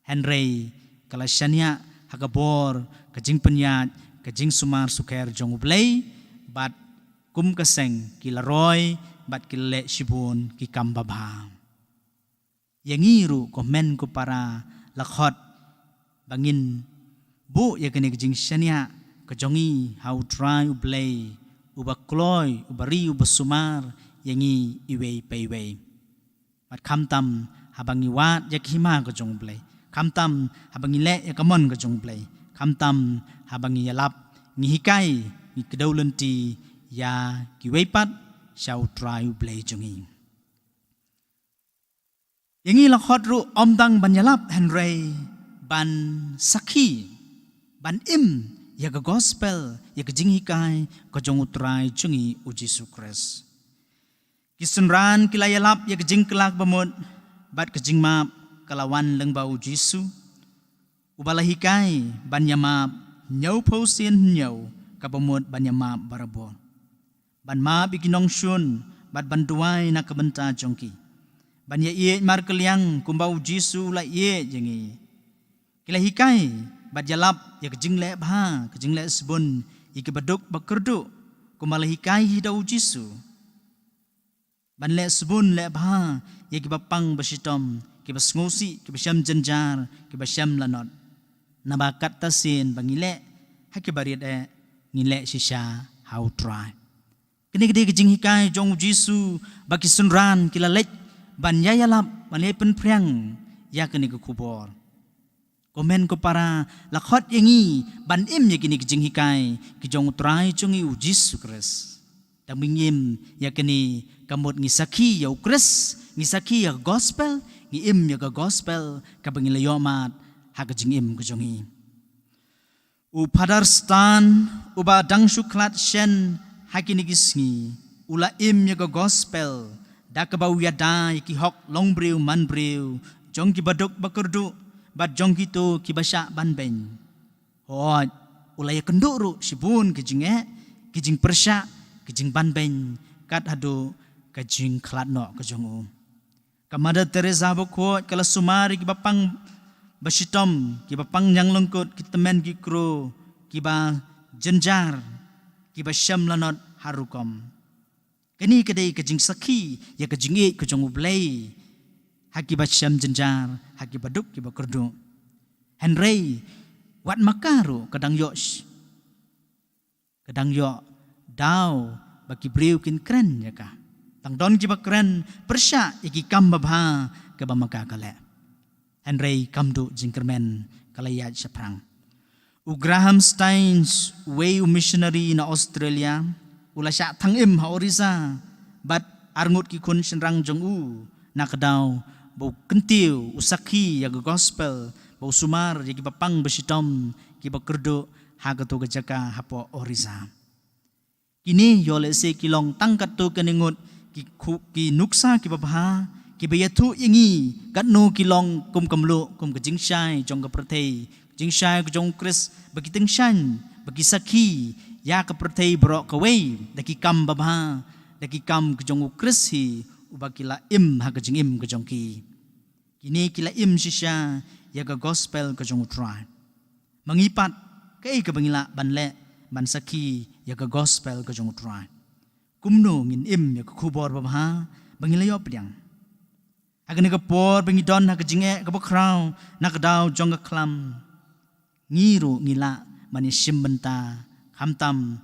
Hynrei ka la shaniah ha ka bor ka jingpynïaid ka jingsumar sukher jong U Blei, bad kum ka seng ki la roi bad ki la leh shibun ki kam babha. Ïa ngi ruh ko hynmen ko para, la khot ba ngin buh ïa kane ka jingshaniah ka jong ngi ha U Trai U Blei, uba kloi, uba ri, uba sumar ïa ngi iwei pa iwei. Bad khamtam haba ngi wad ïa ka hima ka jong U Blei, khamtam haba ngi leh ïa ka mon ka jong U Blei, khamtam haba ngi ïalap, ngi hikai, ngi kdew lynti ïa kiwei pat sha U Trai U Blei jong ngi. Ïa ngi la khot ruh ym tang ban ïalap hynrei ban sakhi, ban im ïa ka gospel, ïa ka jinghikai ka jong U Trai jong ngi U Jisu Khrist. Ki synran ki la ïalap ïa ka jingkylla ba mut, bad ka jingmap ka la wan lyngba U Jisu, uba la hikai ban ïamap hynñiewphew sien hynñiew, kaba mut ban ïamap barabor, ban map ïa ki nongshun, bad ban duwai na ka bynta jong ki, ban ïaieit markylliang kumba U Jisu u la ïeit ïa ngi. Ki la hikai bad ïalap ïa ka jingleh bha, ka jingleh sbun ïa kiba duk ba kyrduh, kumba la hikai hi da U Jisu, ban leh sbun leh bha ïa kiba pang ba shitom, kiba sngewsih, kiba shem jynjar, kiba shem lanot. Naba katta sien ba ngi leh ha kiba rit eh, ngi leh shisha ha U Trai. Kane ka dei ka jinghikai jong U Jisu ba ki synran ki la leit ban ïa ïalap, ban ïa pynphriang ïa kane ka khubor. Ko hynmen ko para, la khot ïa ngi ban im ïa kine ki jinghikai ki jong U Trai jong ngi U Jisu Khrist. Tang ba ngi im ïa kine ka mut ngi sakhi ïa U Khrist, ngi sakhi ïa ka gospel, ngi im ïa ka gospel kaba ngi la ïohmad ha ka jingim ka jong ngi. U Father Stan, uba dang shu khlad shen ha kine ki sngi, u la im ïa ka gospel da kaba u ïada ïa ki hok longbriew manbriew jong kiba duk ba kyrduh bad jong kito kiba shah ban beiñ. Hooid, u la ïakynduh ruh shibun ki jingeh, ki jingpyrshah, ki jingban beiñ, kat haduh ka jingkhlad noh ka jong u. Ka Mother Teresa bakhuid ka la sumar ïa kiba pang ba shitom, kiba pang ñianglyngkut, ki tymmen ki kro, kiba jynjar, kiba shem lanot har rukom. Kane ka dei ka jingsakhi ïa ka jingïeit ka jong U Blei ha kiba shem jynjar, ha kiba duk kiba kyrduh. Hynrei wat ma ka ruh ka dang ïoh sh-, ka dang ïoh daw ba ki briew kin kren ïa ka. Tang don kiba kren pyrshah ïa ki kam babha kaba ma ka ka leh. Hynrei kam duh jingkyrmen, ka la ïaid shaphrang. U Graham Staines, uwei u missionary na Australia, u la shah thang im ha Orissa bad arngut ki khun shynrang jong u, na ka daw ba u kyntiew, u sakhi ïa ka gospel, ba u sumar ïa kiba pang ba shitom, kiba kyrduh ha kato ka jaka hapoh Orissa. Kine ïoh lehse ki long tang katto katne ngut ki khu-, ki nuksa kiba bha, kiba ïathuh ïa ngi katno ki long kum ka mluh, kum ka jingshai jong ka pyrthei, jingshai ka jong U Khrist, ba ki tyngshaiñ, ba ki sakhi ïa ka pyrthei baroh kawei da ki kam babha, da ki kam ka jong U Khrist hi, uba ki la im ha ka jingim ka jong ki. Kine ki la im shisha ïa ka gospel ka jong U Trai. Ma ngi pat, kaei kaba ngi lah ban leh ban sakhi ïa ka gospel ka jong U Trai? Kumno ngin im ïa ka khubor babha ba ngi la ïoh pdiang? Ha kane ka por ba ngi don ha ka jingeh kaba khraw na ka daw jong ka khlam, ngi ruh ngi lah ban ïashim bynta, khamtam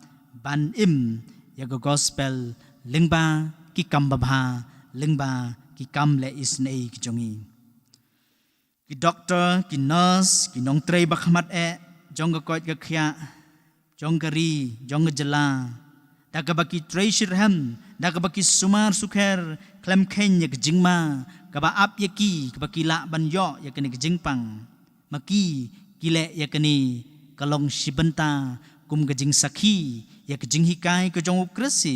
ban im ïa ka gospel lyngba ki kam babha, lyngba ki kam leh isynei ki jong ngi. Ki doktor, ki nurse, ki nongtrei bakhmat eh jong ka koit ka khiah, jong ka ri, jong ka jylla, da kaba ki trei shitrhem, da kaba ki sumar sukher khlem kheiñ ïa ka jingma kaba ap ïa ki, kaba ki lah ban ïoh ïa kane ka jingpang. Ma ki, ki leh ïa kane ka long shi bynta kum ka jingsakhi ïa ka jinghikai ka jong U Khrist,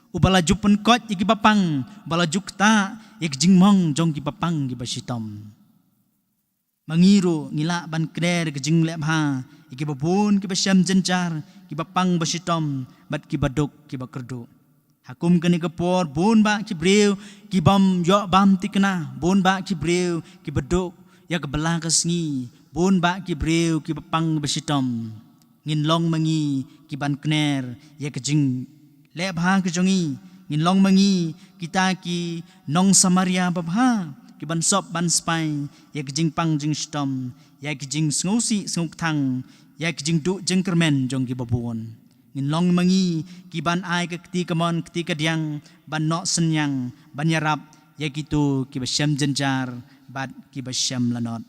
uba la ju pynkoit ïa kiba pang, uba la ju ktah ïa ka jingmong jong kiba pang kiba shitom. Ma ngi ruh ngi lah ban kner ka jingleh bha ïa kiba bun kiba shem jynjar, kiba pang ba shitom, bad kiba duk kiba kyrduh. Ha kum kane ka por, bun bah ki briew ki bym ïoh bam thikna, bun bah ki briew kiba duk ïa ka bylla ka sngi, bun bah ki briew kiba pang ba shitom. Ngin long ma ngi ki ban kner ïa ka jingleh bha ka jong ngi. Ngin long ma ngi kita ki nong Samaria babha, ki ban sop ban spah ïa ka jingpang jingshitom, ïa ka jingsngewsih sngewkthang, ïa ka jingduh jingkyrmen jong kiba bun. Ngin long ma ngi ki ban ai ka kti kamon kti kadiang, ban noh synñiang, ban ïarap ïa kito kiba shem jynjar bad kiba shem lanot.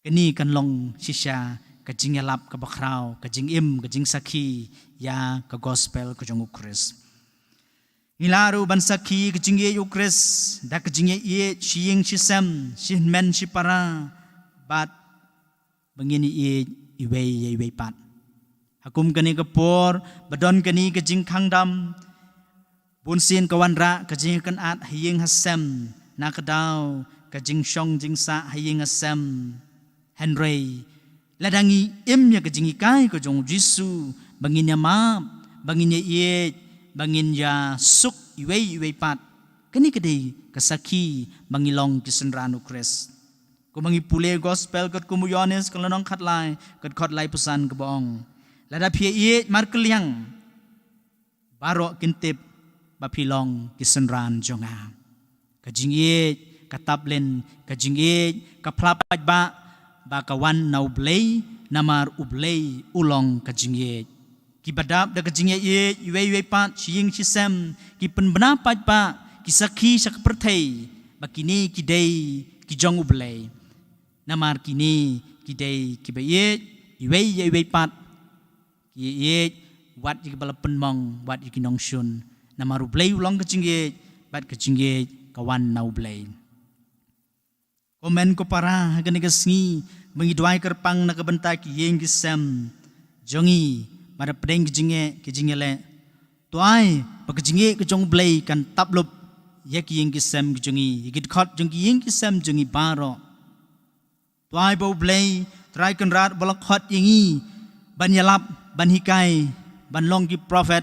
Kane kan long shisha ka jingïalap kaba khraw, ka jingim, ka jingsakhi ïa ka gospel ka jong U Khrist. Ngi lah ruh ban sakhi ka jingïeit U Khrist da ka jingïeit shi ïing shi sem, shi hynmen shi para, bad ba ngin ïeit iwei ïa iwei pat. Ha kum kane ka por ba don kane ka jingkhang dam, bun sien ka wanrah ka jingïakynad ha ïing ha sem, na ka daw ka jingshong jingsah ha ïing ha sem. Hynrei lada ngi im ïa ka jinghikai ka jong U Jisu, ba ngin ïamap, ba ngin ïaieit, ba ngin ïasuk iwei iwei pat, kane ka dei ka sakhi ba ngi long ki synran U Khrist. Kumba ngi pule gospel katkum u Ïoannis ka lynnong khatlai, ka dkhot laiphew san kaba ong: Lada phi ïaieit markylliang, baroh kin tip ba phi long ki synran jong nga. Ka jingïeit ka taplin, ka jingïeit ka phla paidbah ba ka wan na U Blei, namar U Blei u long ka jingïeit. Kiba dap da ka jingïaieit iwei iwei pat, shi ïing shi sem, ki pynbna paidbah, ki sakhi sha ka pyrthei ba kine ki dei ki jong U Blei. Namar kine ki dei kiba ïeit iwei ïa iwei pat, ki ïeit wat ïa kiba la pynmong, wat ïa ki nongshun. Namar U Blei u long ka jingïeit, bad ka jingïeit ka wan na U Blei. Ko hynmen ko para, ha kane ka sngi ba ngi duwai kyrpang na ka bynta ki ïing ki sem jong ngi, bad hapdeng ki jingeh ki jingeh leh, to ai ba ka jingïeit ka jong U Blei kan tap lup ïa ki ïing ki sem ki jong ngi, ïa ki dkhot jong ki ïing ki sem jong ngi baroh. To ai ba U Blei Trai Kynrad ba la khot ïa ngi ban ïalap, ban hikai, ban long ki prophet,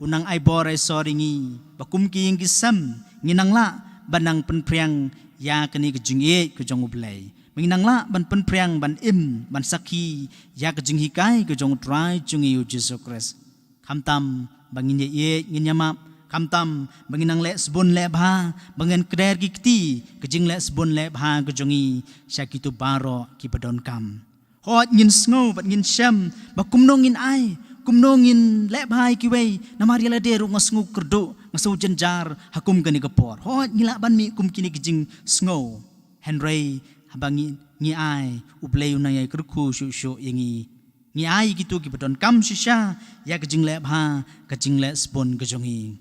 un nang ai bor ai sor ïa ngi, ba kum ki ïing ki sem ngin nang lah ban nang pynphriang ïa kane ka jingïeit ka jong U Blei, ba ngin nang lah ban pynphriang, ban im, ban sakhi ïa ka jinghikai ka jong U Trai jong ngi U Jisu Khrist. Khamtam ba ngin ïaieit, ngin ïamap, khamtam ba ngin nang leh sbun leh bha, ba ngin kner ki kti ka jingleh sbun leh bha ka jong ngi sha kito baroh kiba donkam. Hooid, ngin sngew bad ngin shem ba kumno ngin ai, kumno ngin leh bha ïa kiwei, namar ïa lade ruh nga sngew kyrduh, nga sngew jynjar ha kum kane ka por. Hooid, ngi lah ban mih kum kine ki jingsngew. Hynrei haba ngi, ngi ai, U Blei u nang ïai kyrkhu shuh shuh ïa ngi. Ngi ai ïa kito kiba donkam shisha ïa ka jingleh bha, ka jingleh sbun ka jong ngi.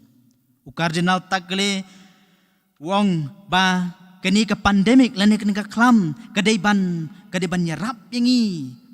U Cardinal Tagle u ong ba kane ka pandemic lane kane ka khlam ka dei ban, ka dei ban ïarap ïa ngi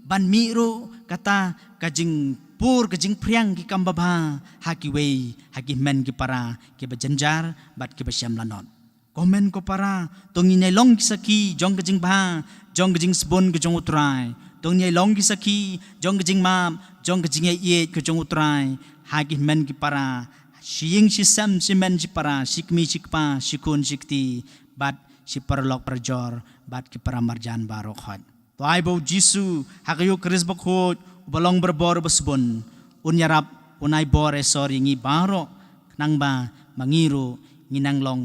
ban mih ruh kata ka jingpur, ka jingphriang ki kam babha ha kiwei, ha ki hynmen ki para kiba jynjar bad kiba shem lanot. Ko hynmen ko para, to ngin ïai long ki sakhi jong ka jingbha, jong ka jingsbun ka jong U Trai. To ngin ïai long ki sakhi jong ka jingmap, jong ka jingïaieit ka jong U Trai ha ki hynmen ki para, shi ïing shi sem, shi hynmen shi para, shi kmie shi kpa, shi khun shi kti, bad shi paralok parajor, bad ki para marjan baroh khoit. To ai ba U Jisu ha ka Eukharist bakhuid, uba long barabor basbun, un ïarap, un ai bor ai sor ïa ngi baroh, khnang ba ma ngi ruh ngin nang long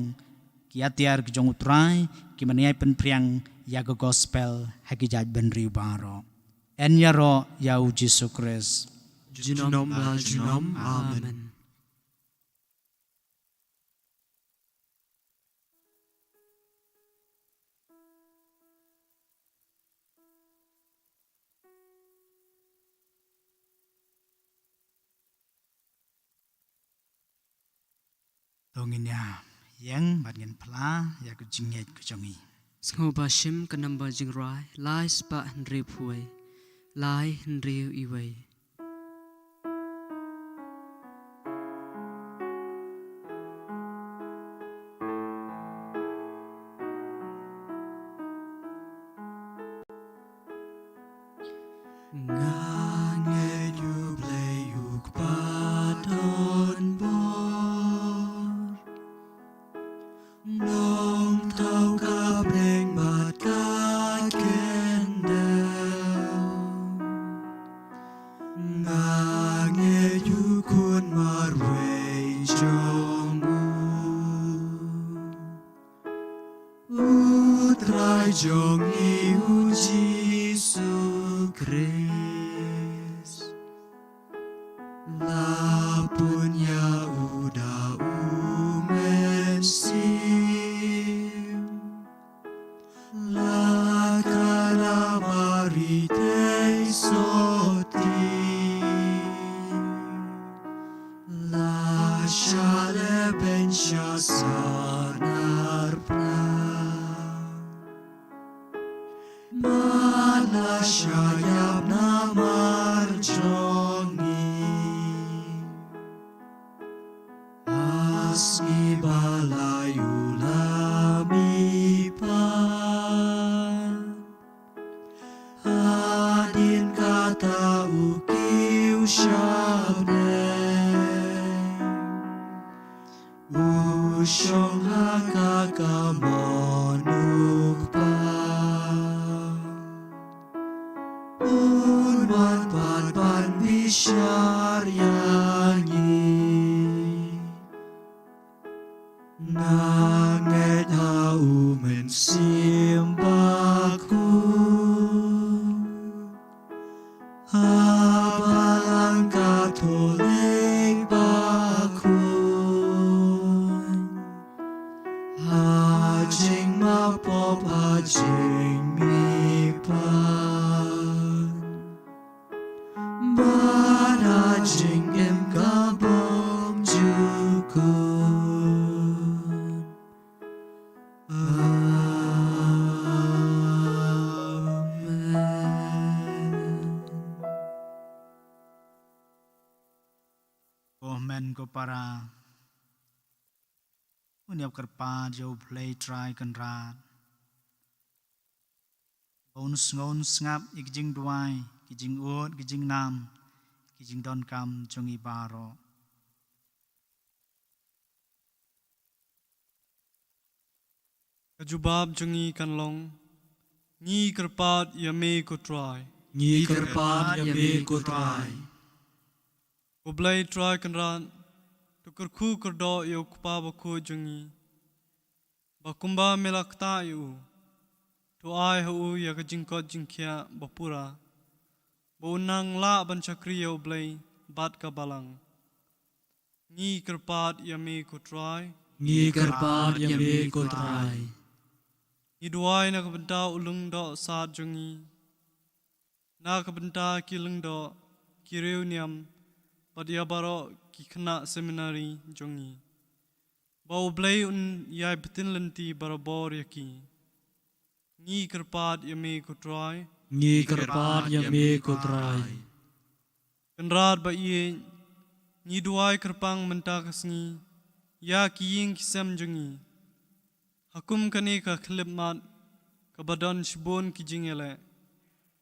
ki atiar ki jong U Trai, kiban ïai pynphriang ïa ka gospel ha ki jaitbynriew baroh. Yn ïaroh ïa U Jisu Khrist. Junom la junom. Amen. To ngin ïa ïeng bad ngin phla ïa ka jingngeit ka jong ngi. Sngewbha shim ka number jingrwai lai spah hynriew phew wei, lai hynriew iwei. Nga ngeit U Blei U Kpa don bor, Nongthaw ka bneng bad ka khyndew. Nga ngeit U Khun marwei jong U, U Trai jong ngi U Jisu Khrist. La pun ïa U da U Mynsiem, la khara Mari te sotti, la shah lehbeiñ sha sahnarphna, bad la shah ïap namar jong ngi. Ha sngi ba lai u la mihpat, hadien kata u kiew sha bneng, u shong ha ka kamon U Kpa. Un wan pat ban bishar ïa ngi. Nga ngeit ha U Mynsiem Bakhuid, ha Balang Katholik bakhuid, ha jingmap pop, ha jingmihpat, bad ha jingim kabym jukut. Amen. Amen ko para. Un ïap kyrpad ïa U Blei Trai Kynrad, ba un sngew un sngap ïa ki jingduwai, ki jingud, ki jingnam, ki jingdonkam jong ngi baroh. Ka jubab jong ngi kan long: Ngi kyrpad ïa me ko Trai. Ngi kyrpad ïa me ko Trai. Ko Blei Trai Kynrad, to kyrkhu kyrdoh ïa U Kpa Bakhuid jong ngi, ba kumba me la ktah ïa u, to ai ha u ïa ka jingkoit jingkhiah ba pura, ba un nang lah ban shakri ïa U Blei bad ka Balang. Ngi kyrpad ïa me ko Trai. Ngi kyrpad ïa me ko Trai. Ngi duwai na ka bynta u lyngdoh sad jong ngi, na ka bynta ki lyngdoh, ki riewniam, bad ïa baroh ki khynnah seminari jong ngi, ba U Blei un ïai btin lynti barabor ïa ki. Ngi kyrpad ïa me ko Trai. Ngi kyrpad ïa me ko Trai. Kynrad ba ïeit, ngi duwai kyrpang mynta ka sngi ïa ki ïing ki sem jong ngi. Ha kum kane ka khyllipmat kaba don shibun ki jingïaleh,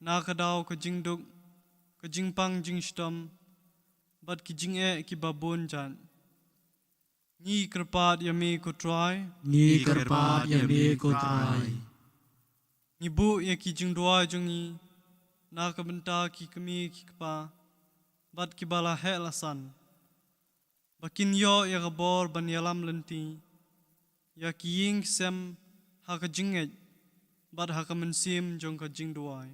na ka daw ka jingduk, ka jingpang jingshitom, bad ki jingeh kiba bun jait. Ngi kyrpad ïa me ko Trai. Ngi kyrpad ïa me ko Trai. Ngi buh ïa ki jingduwai jong ngi na ka bynta ki kmie ki kpa, bad kiba la heh la san, ba kin ïoh ïa ka bor ban ïalam lynti ïa ki ïing ki sem ha ka jingngeit bad ha ka mynsiem jong ka jingduwai.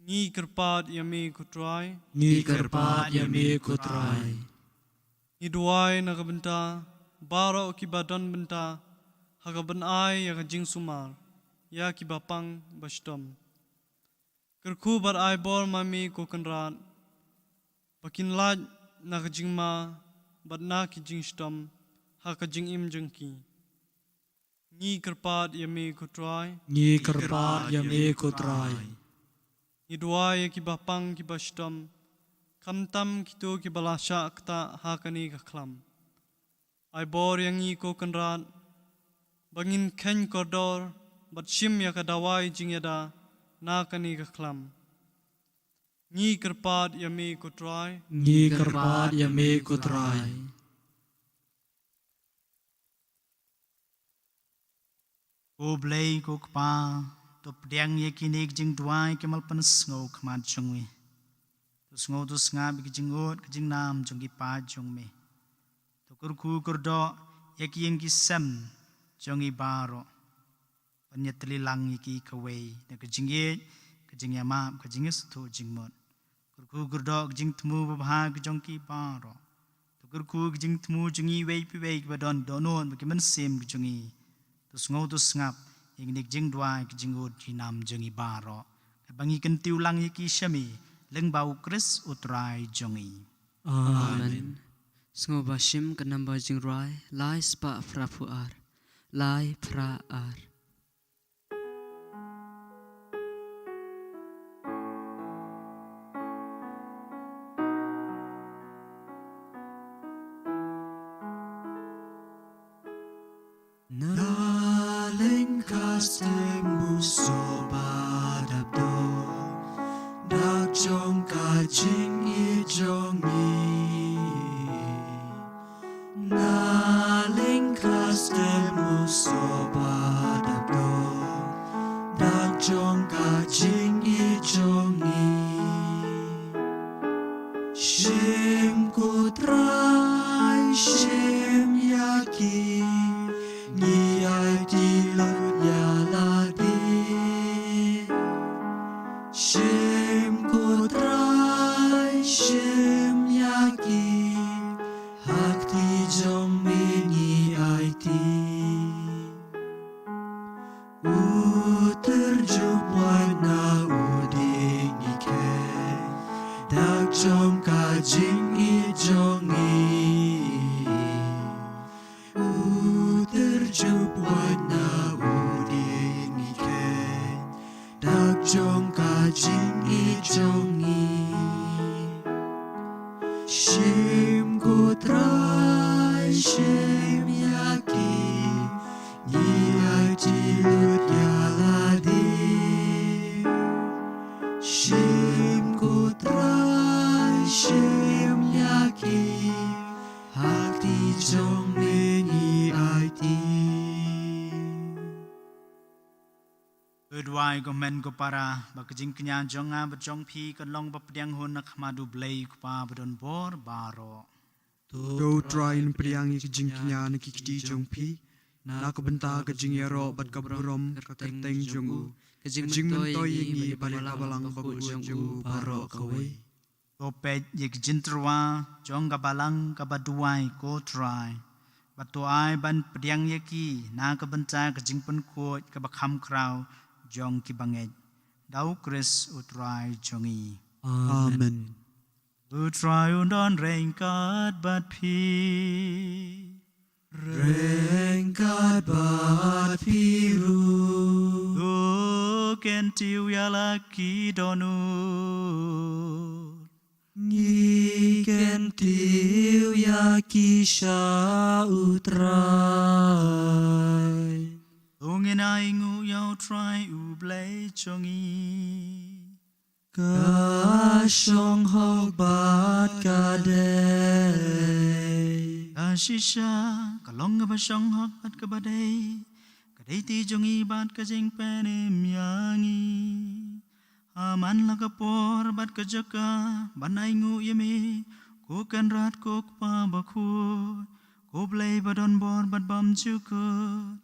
Ngi kyrpad ïa me ko Trai. Ngi kyrpad ïa me ko Trai. Ngi duwai na ka bynta baroh kiba don bynta ha ka ban ai ïa ka jingsumar ïa kiba pang ba shitom. Kyrkhu bad ai bor ma me ko Kynrad, ba kin lait na ka jingma bad na ki jingshitom ha ka jingim jong ki. Ngi kyrpad ïa me ko Trai. Ngi kyrpad ïa me ko Trai. Ngi duwai ïa kiba pang kiba shitom, khamtam kito kiba la shah ktah ha kane ka khlam. Ai bor ïa ngi ko Kynrad, ba ngin kheiñ kordor bad shim ïa ka dawai jingïada na kane ka khlam. Ngi kyrpad ïa me ko Trai. Ngi kyrpad ïa me ko Trai. Ko Blei ko Kpa, to pdiang ïa kine ki jingduwai ki malpynsngew khmat jong me. To sngew to sngap ïa ki jingud ki jingnam jong ki paid jong me. To kyrkhu kyrdoh ïa ki ïing ki sem jong ngi baroh. Ban ïatylli lang ïa ki kawei da ka jingïeit, ka jingïamap, ka jingïasngewthuh jingmut. Kyrkhu kyrdoh ka jingthmu babha ka jong ki baroh. To kyrkhu ka jingthmu jong ngi iwei pa iwei kiba don dohnud bad ki mynsiem ka jong ngi. To sngew to sngap ïa kine ki jingduwai ki jingud jingnam jong ngi baroh, kaba ngi kyntiew lang ïa ki sha me lyngba u Khrist u Trai jong ngi. Amen. Amen. Sngewbha shim ka namba jingrwai lai spah phra phew ar. Lai phra ar. Na lyngkha step u soh ba dap dor, dak jong ka jingïeit jong ngi. Na lyngkha step u soh ba dap dor, dak jong ka jingïeit jong ngi. Shim ko Trai, shim ïa ki, ngi aiti lut ïa lade. Shim ko Trai, shim ïa ki, ha kti jong me ngi aiti. U tyrjuh poi na u dieng ngi kheiñ, dak jong ka jingïeit jong ngi. U tyrjuh poi na u dieng ngi kheiñ, dak jong ka jingïeit jong ngi. Shim ko Trai, shim ïa ki, ngi aiti lut ïa lade. Shim ko Trai, shim ïa ki, ha kti jong me ngi aiti. Duwai ko hynmen ko para, ba ka jingkñia jong nga bad jong phi kan long ba pdiang hun na khmat u Blei u Kpa ba don bor baroh. To u Trai un pdiang ïa ka jingkñia na ki kti jong phi, na ka bynta ka jingïaroh bad ka burom ka kyrteng jong u, ka jingmyntoi ïa ngi bad ïa ka balang bakhuid jong u baroh kawei. To peit ïa ka jingtyrwa jong ka balang kaba duwai ko Trai, bad to ai ban pdiang ïa ki na ka bynta ka jingpynkhuid kaba kham khraw jong ki bangeit. Da u Khrist u Trai jong ngi. Amen. U Trai un don ryngkat bad phi. Ryngkat bad phi ruh. To kyntiew ïa la ki dohnud. Ngi kyntiew ïa ki sha u Trai. To ngin ainguh ïa u Trai u Blei jong ngi. Ka shong hok bad ka dei. Ka shisha, ka long kaba shong hok bad kaba dei. Ka dei kti jong ngi bad ka jingpynim ïa ngi. Ha man la ka por bad ka jaka, ban ainguh ïa me, ko Kynrad ko Kpa bakhuid, ko Blei ba don bor bad bymjukut,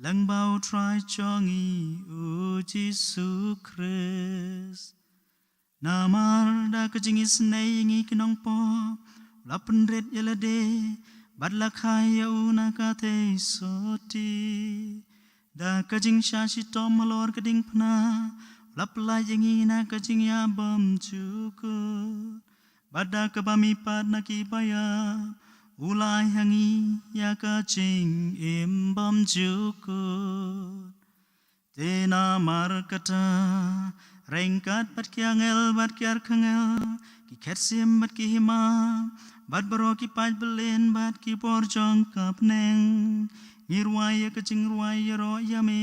lyngba u Trai jong ngi u Jisu Khrist. Namar da ka jingisynei ïa ngi ki nongpop, u la pynrit ïa lade, bad la kha ïa u na ka theisotti. Da ka jingshah shitom halor ka diengphna, u la pyllait ïa ngi na ka jingïap bymjukut. Bad da kaba mihpat na ki baïap, U la ai ha ngi ïa ka jingim bymjukut. Te namar kata, ryngkat bad ki angel bad ki archangel, ki khetsim bad ki hima, bad baroh ki paid byllien bad ki bor jong ka bneng, ngi rwai ïa ka jingrwai ïaroh ïa me,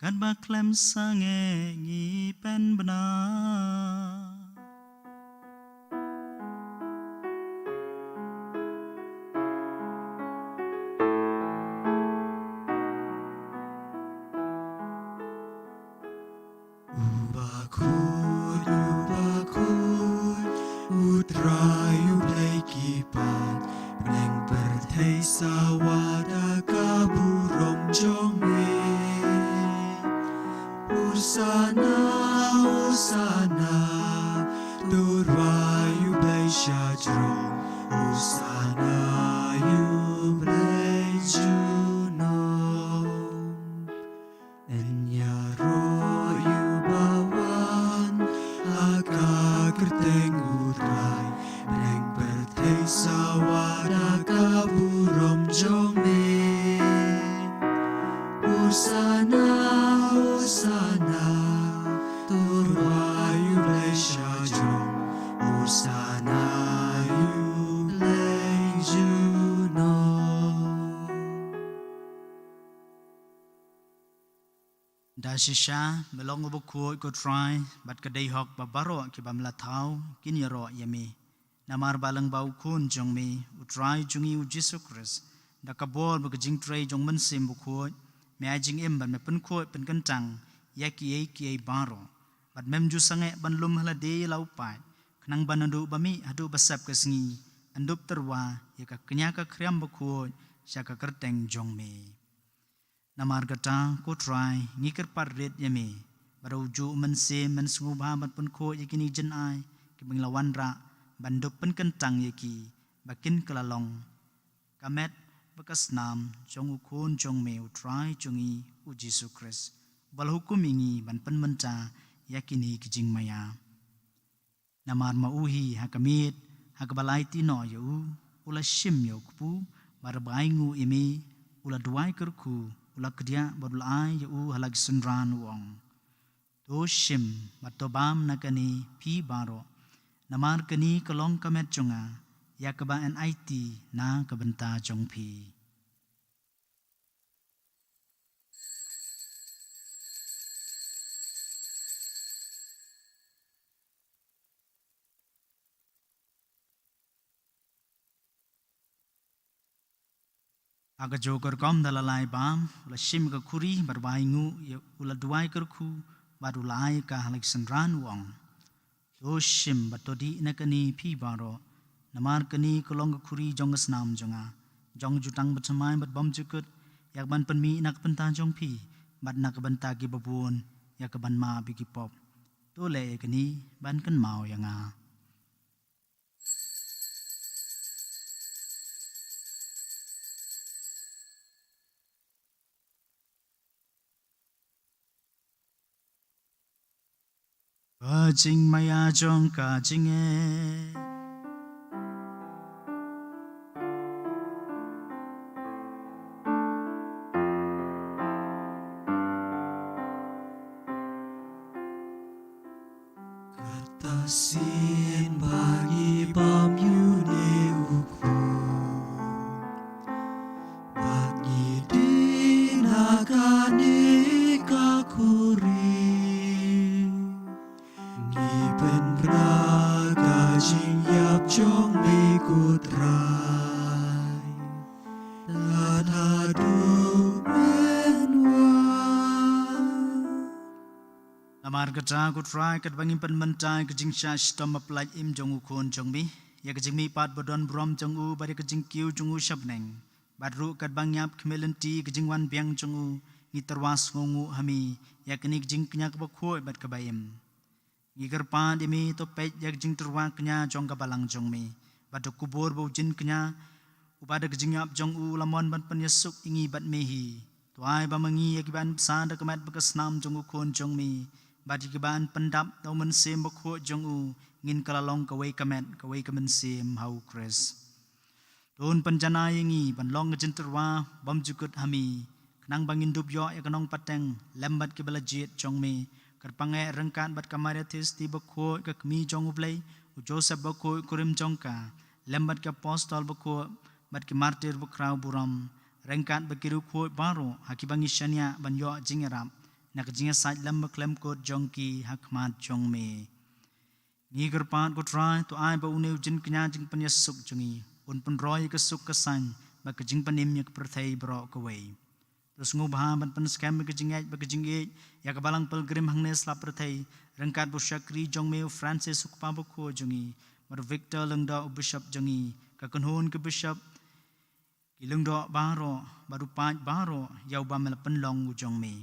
katba khlem sangeh ngi pynbna. U bakhuid, u bakhuid, U Trai U Blei ki paid, bneng pyrthei sawa da ka burom jong me. Hosana, Hosana, to rwai U Blei shajrong. Hosana, U Blei junom. Ïaroh ïa uba wan ha ka kyrteng U Trai, bneng pyrthei sawa da ka burom jong me. Hosana, Hosana, to rwai U Blei shajrong. Hosana, U Blei junom. Da shisha, me long u bakhuid ko Trai, bad ka dei hok ba baroh kiba me la thaw kin ïaroh ïa me. Namar ba lyngba U Khun jong me, U Trai jong ngi U Jisu Khrist, da ka bor bad ka jingtrei jong U Mynsiem Bakhuid, me ai jingim bad me pynkhuid pynkyntang ïa kiei kiei baroh. Bad mem ju sangeh ban lum ha lade ïa la u paid, khnang ba naduh ba mih haduh ba sep ka sngi, yn dup tyrwa ïa ka kñia ka khriam bakhuid sha ka kyrteng jong me. Namar kata, ko Trai, ngi kyrpad rit ïa me, ba da ujuh U Mynsiem men sngewbha ban pynkhuid ïa kine ki jingai kiba ngi la wanrah, ban dup pynkyntang ïa ki, ba kin kylla long ka met bad ka snam jong U Khun jong me, U Trai jong ngi U Jisu Khrist, uba la hukum ïa ngi ban pynmynta ïa kine ki jingmaïa. Namar ma u hi ha ka miet, ha kaba la aiti noh ïa u, u la shim ïa u kpu, bad haba ainguh ïa me, u la duwai kyrkhu, u la kdiah bad u la ai ïa u ha la ki synran, u ong: To shim bad to bam na kane phi baroh, namar kane ka long ka met jong nga, ïa kaba yn aiti na ka bynta jong phi. Ha kajuh ka rukom da la lai bam, u la shim ïa ka khuri bad haba ainguh ïa u, u la duwai kyrkhu bad u la ai ïa ka ha la ki synran, u ong: To shim bad to dih na kane phi baroh, namar kane ka long ka khuri jong ka snam jong nga, jong ka jutang bathymmai bad bymjukut, ïa kaban pynmih na ka bynta jong phi bad na ka bynta kiba bun, ïa kaban map ïa ki pop. To leh ïa kane ban kynmaw ïa nga. Ka jingmaïa jong ka jingngeit. Kata sien ba ngi bam ïa une u khun, bad ngi dih na kane ka khuri, ngi pynbna ka jingïap jong me ko Trai, tad haduh men wan. Namar kata ko Trai, katba ngin pynmynta ïa ka jingshah shitom baphyllaït im jong u Khun jong me, ïa ka jingmihpat badonburom jong u bad ïa ka jingkiew jong u sha bneng, bad ruh katba ngi ïap khmih lynti ïa ka jingwan biang jong u, ngi tyrwa sngewnguh ha me ïa kane ka jingkñia kaba khuid bad kaba im. Ngi kyrpad ïa me, to peit ïa ka jingtyrwa kñia jong ka balang jong me, bad da ka kubur ba u jin kñia, uba da ka jingïap jong u u la mon ban pynïasuk ïa ngi bad me hi. To ai ba ma ngi ïa kiba yn bsa da ka met bad ka snam jong u Khun jong me, bad ïa kiba yn pyndap da u Mynsiem Bakhuid jong u, ngin kylla long kawei ka met kawei ka mynsiem ha u Khrist. To un pynjanai ïa ngi ban long ka jingtyrwa bymjukut ha me, khnang ba ngin dup ïoh ïa ka nongpateng lem bad kiba la jied jong me, kyrpang eh ryngkat bad ka Maria Theisotti bakhuid, ka Kmie jong U Blei, u Joseph bakhuid kurim jong ka, lem bad ki apostol bakhuid bad ki martir bakhraw burom, ryngkat bad ki riewkhuid baroh ha kiba ngi shaniah ban ïoh jingïarap na ka jingïasaid lem bakhlem kut jong ki ha khmat jong me. Ngi kyrpad, ko Trai, to ai ba une u jingkñia jingpynïasuk jong ngi un pynroi ïa ka suk ka saiñ bad ka jingpynim ïa ka pyrthei baroh kawei. To sngewbha ban pynskhem ïa ka jingngeit bad ka jingïeit ïa ka Balang Pilgrim hangne sla pyrthei, ryngkat bad u shakri jong me u Francis u kpa bakhuid jong ngi, bad u Victor Lyngdoh u bishop jong ngi, ka kynhun ki bishop, ki lyngdoh baroh bad u paid baroh ïa uba me la pynlong u jong me.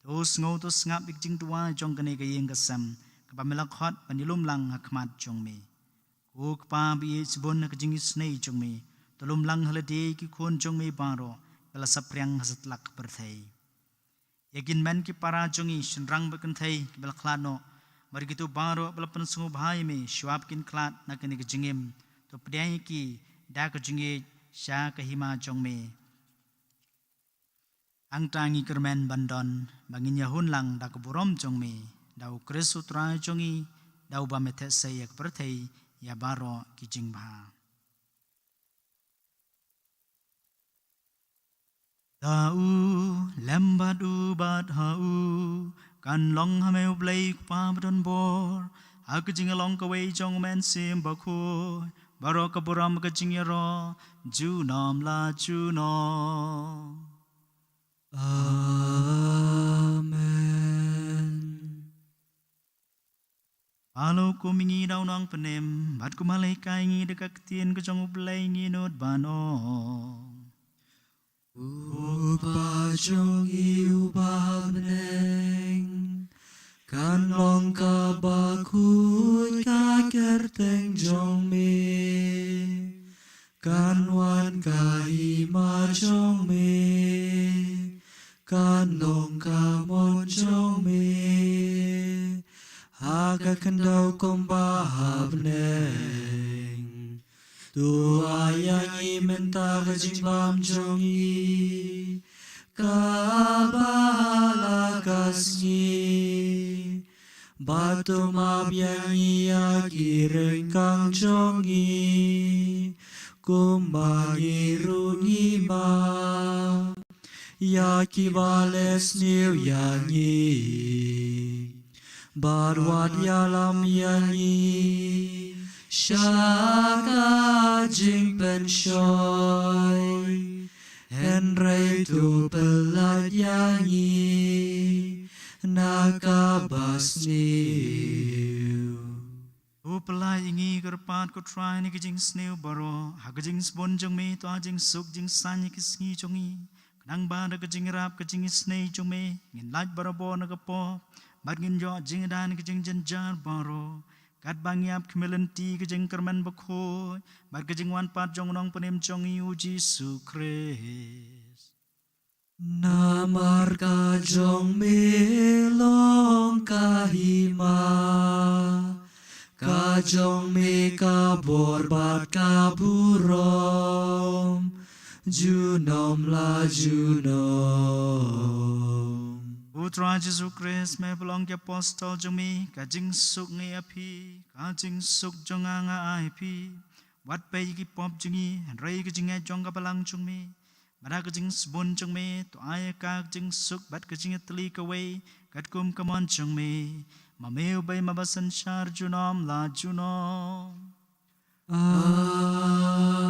To sngew, to sngap ïa ka jingduwai jong kane ka ïing ka sem kaba me la khot ban ïalum lang ha khmat jong me. Ko Kpa ba ïeit shibun, ha ka jingisynei jong me, to lum lang ha lade ki khun jong me baroh ba la saphriang ha satlak ka pyrthei. Ïa ki hynmen ki para jong ngi, shynrang bad kynthei kiba la khlad noh, bad kito baroh ba la pynsngewbha ïa me shuwa ba kin khlad na kane ka jingim, to pdiang ïa ki da ka jingïeit sha ka hima jong me. Hangta ngi kyrmen ban don ba ngin ïahun lang da ka burom jong me, da U Khrist U Trai jong ngi, da uba me theh sei ïa ka pyrthei ïa baroh ki jingbha. Da u, lem bad u, bad ha u, kan long ha me U Blei U Kpa badon bor, ha ka jinglong kawei jong U Mynsiem Bakhuid, baroh ka burom ka jingïaroh junom la junom. Amen. Palo kum ïa ngi da u nongpynim, bad kumba la hikai ïa ngi da ka ktien ka jong U Blei, ngin nud ban ong: U Kpa jong ngi uba ha bneng, kan long kaba khuid ka kyrteng jong me, kan wan ka hima jong me, kan long ka mon jong me ha ka khyndew kumba ha bneng. To ai ïa ngi mynta ka jingbam jong ngi kaba ha la ka sngi, bad to map ïa ngi ïa ki ryngkang jong ngi, kumba ngi ruh ngi map ïa kiba leh sniew ïa ngi, bad wat ïalam ïa ngi sha ka jingpynshoi, hynrei to pyllait ïa ngi na kaba sniew. To pyllait ïa ngi, kyrpad ko Trai, na ki jingsniew baroh, ha ka jingsbun jong me, to ai jingsuk jingsaiñ ïa ki sngi jong ngi, khnang ba da ka jingïarap ka jingisynei jong me, ngin lait barabor na ka pop, bad ngin ïoh jingïada na ki jingjynjar baroh, katba ngi ïap khmih lynti ïa ka jingkyrmen bakhuid bad ka jingwan pat jong u Nongpynim jong ngi, U Jisu Khrist. Namar ka jong me long ka hima, ka jong me ka bor bad ka burom, junom la junom. U Trai Jisu Khrist, me pynlong ki apostol jong me, ka jingsuk nga ai ïa phi, ka jingsuk jong nga nga ai ïa phi. Wat peit ïa ki pop jong ngi, hynrei ïa ka jingngeit jong ka Balang jong me. Bad ha ka jingsbun jong me, to ai ïa ka jingsuk bad ka jingïatylli kawei, katkum ka mon jong me. Ma me uba ïeit, uba synshar junom la junom.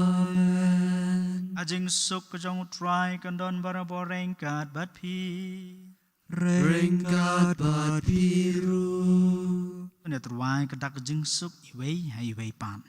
Amen. Ka jingsuk ka jong U Trai kan don barabor ryngkat bad phi. Ryngkat bad phi ruh. Ngin ïa tyrwa ïa ka dak jingsuk iwei ha iwei pat.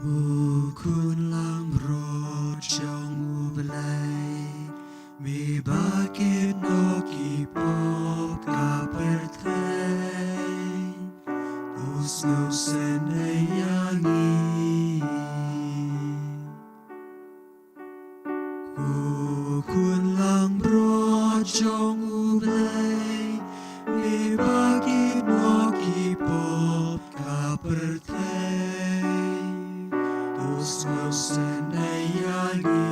Ko khun langbrot jong U Blei, me ba kit noh ki pop ka pyrthei, to sngewsynei ïa ngi. Ko khun langbrot jong U Blei, me ba kit noh ki pop ka pyrthei, to sngewsynei ïa ngi.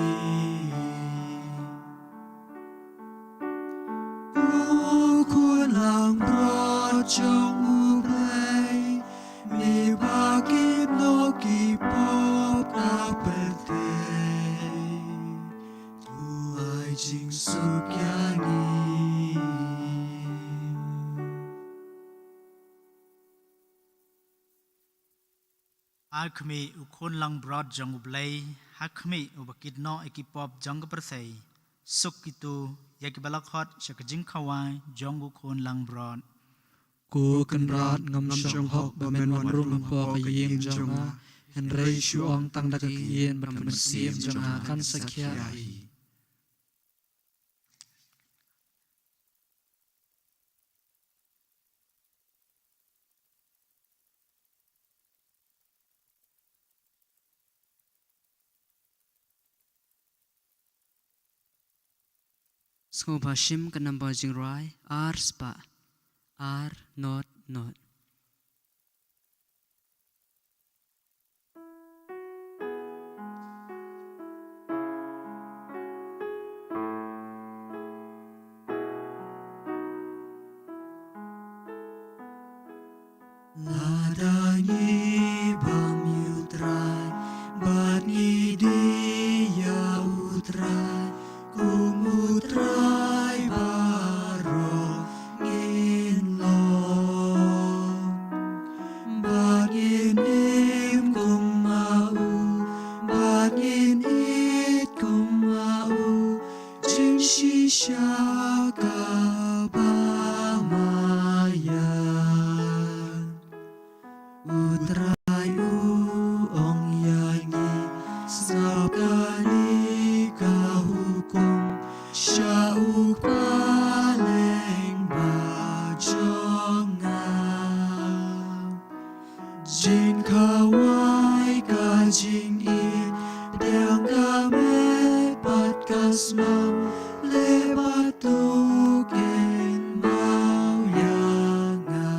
Ko khun langbrot jong U Blei, me ba kit noh ki pop ka pyrthei, to ai jingsuk ïa ngi. Ha khmih, u khun langbrot jong U Blei, ha khmih, uba kit noh ïa ki pop jong ka pyrthei. Suk kito ïa kiba la khot sha ka jingkhawai jong u khun langbrot. Ko Kynrad, ngam shong hok ba men wan rung hapoh ka ïing jong nga, hynrei shu ong tang da ka ktien bad ka mynsiem jong nga kan sa khia hi. Sngewbha shim ka number jingrwai ar spah ar not not. Lada ngi bam ïa U Trai bad ngi die ïa U Trai, kum U Trai baroh ngin long. Bad ngin im kum ma u, bad ngin ïeit kum ma u, jingshisha kaba ma ïa. U Trai u ong ïa ngi, sngap kane ka hukum sha u kpa lyngba jong nga. Jingkhawai, ka jingïeit, pdiang ka met bad ka snam, leh bad to kynmaw ïa nga.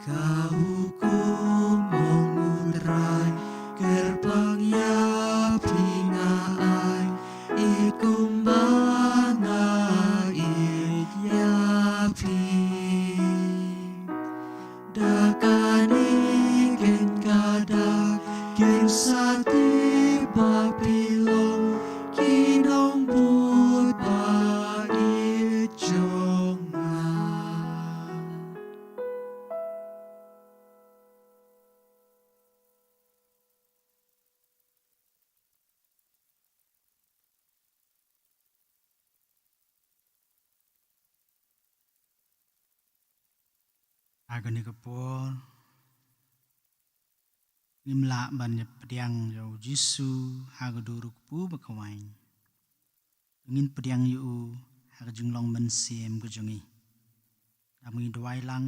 Ka hukum, ong U Trai, kyrpang ïa phi nga ai, ïeit kumba nga ïeit ïa phi. Da kane keiñ ka dak kin sa tip ba phi long ki nongbud ba ïeit jong nga. Ha kane ka por, ngim lah ban ïa pdiang ïa U Jisu ha ka dur u kpu ba khawai. Ngin pdiang ïa u ha ka jinglong mynsiem ka jong ngi. Dang ngi duwai lang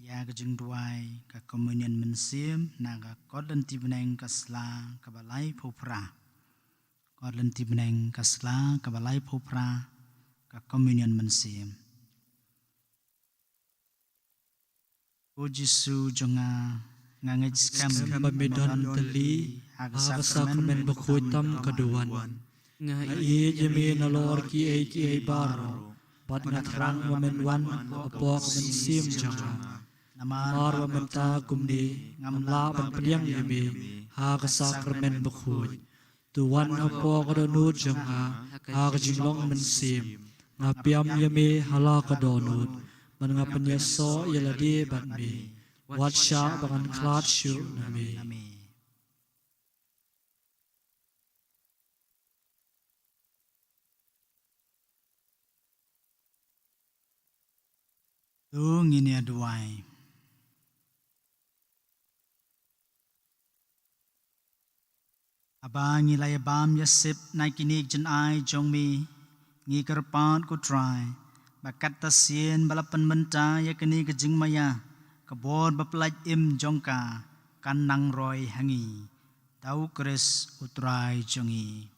ïa ka jingduwai ka Communion Mynsiem na ka kot lynti bneng ka sla kaba laiphew phra. Kot lynti bneng ka sla kaba laiphew phra, ka Communion Mynsiem. Ko Jisu jong nga, nga ngeit skhem ba me don tylli ha ka Sakramen Bakhuid tam ka duwan. Nga ïeit ïa me nalor kiei kiei baroh, bad nga thrang ba men wan hapoh ka mynsiem jong nga. Namar ba mynta kumne ngam lah ban pdiang ïa me ha ka Sakramen Bakhuid. To wan hapoh ka dohnud jong nga ha ka jinglong mynsiem. Nga pdiang ïa me ha la ka dohnud, bad nga pynïasoh ïa lade bad me. Wat shah ba ngan khlad shuh na me. To ngin ïa duwai. Haba ngi la ïa bam ïa sip na kine ki jingai jong me, ngi kyrpad ko Trai, ba katta sien ba la pynmynta ïa kane ka jingmaïa, ka bor bapylait im jong ka kan nang roi ha ngi. Da U Khrist U Trai jong ngi.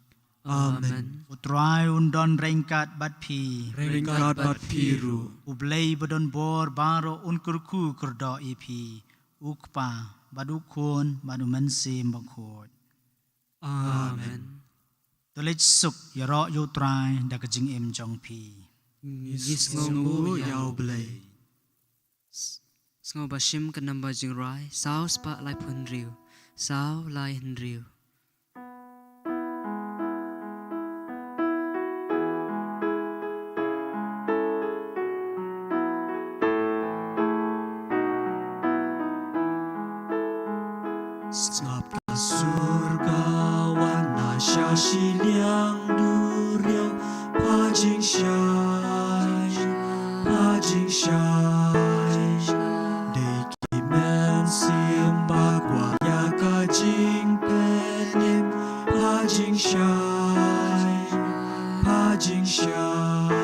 Amen. U Trai un don ryngkat bad phi. Ryngkat bad phi ruh. U Blei ba don bor baroh un kyrkhu kyrdoh ïa phi. U Kpa, bad U Khun, bad U Mynsiem Bakhuid. Amen. To leit suk, ïaroh ïa U Trai da ka jingim jong phi. Ngi sngewnguh ïa U Blei. Sngewbha shim ka namba jingrwai saw spah laiphew hynriew, saw lai hynriew. Sngap ka sur ka wan na sha shiliang duriaw, pha jingshai, pha jingshai. Dei ki mynsiem ba kwah ïa ka jingpynim, pha jingshai, pha jingshai.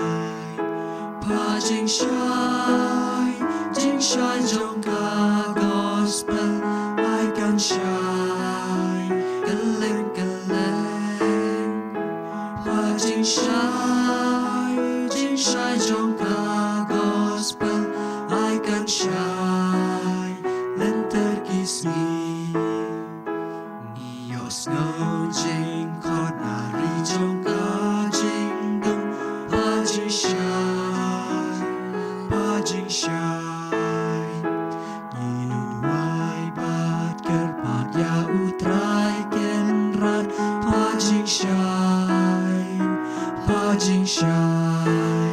Pha jingshai, jingshai jong ka gospel, ai kan shai kylleng kylleng. Pha jingshai, jingshai jong ka gospel, ai kan shai lynter ki sngi. Ngi ïohsngew jingkhot na ri jong ka jingdum, pha jingshai, pha jingshai. Ngi duwai bad kyrpad ïa U Trai Kynrad, pha jingshai, pha jingshai.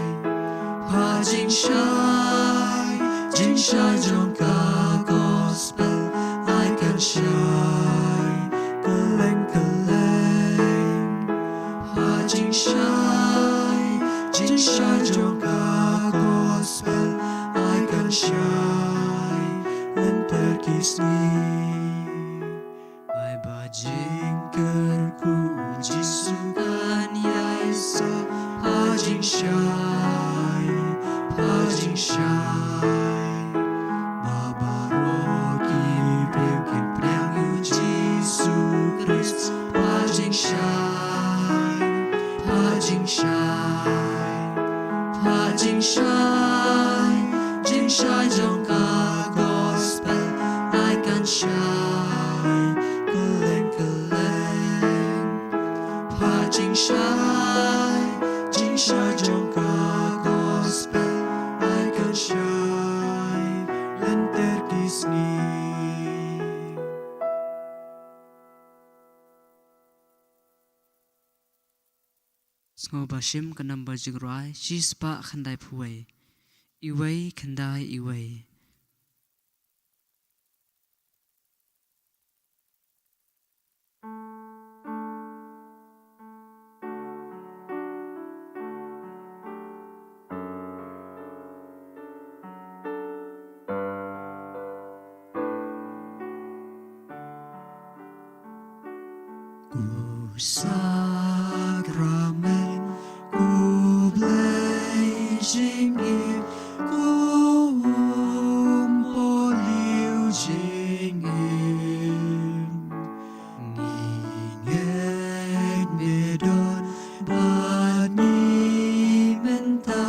Pha jingshai, jingshai jong ka gospel, ai kan shai kylleng kylleng. Pha jingshai, jingshai jong ka gospel, ai kan shai lynter ki sngi. Ai ba jingkyrkhu U Jisu kan ïaisah, pha jingshai, pha jingshai. Ba baroh ki briew kin pdiang ïa U Jisu Khrist, pha jingshai, pha jingshai. Pha jingshai, jingshai jong ka gospel, ai kan shai kylleng kylleng. Pha jingshai, jingshai jong ka gospel, ai kan shai lynter ki sngi. Sngewbha shim ka namba jingrwai shispah khyndaiphew wei. Iwei khyndai iwei. U sakramen, u Blei jingim, u umpohliew jingim. Ngi ngeit me don bad ngi mynta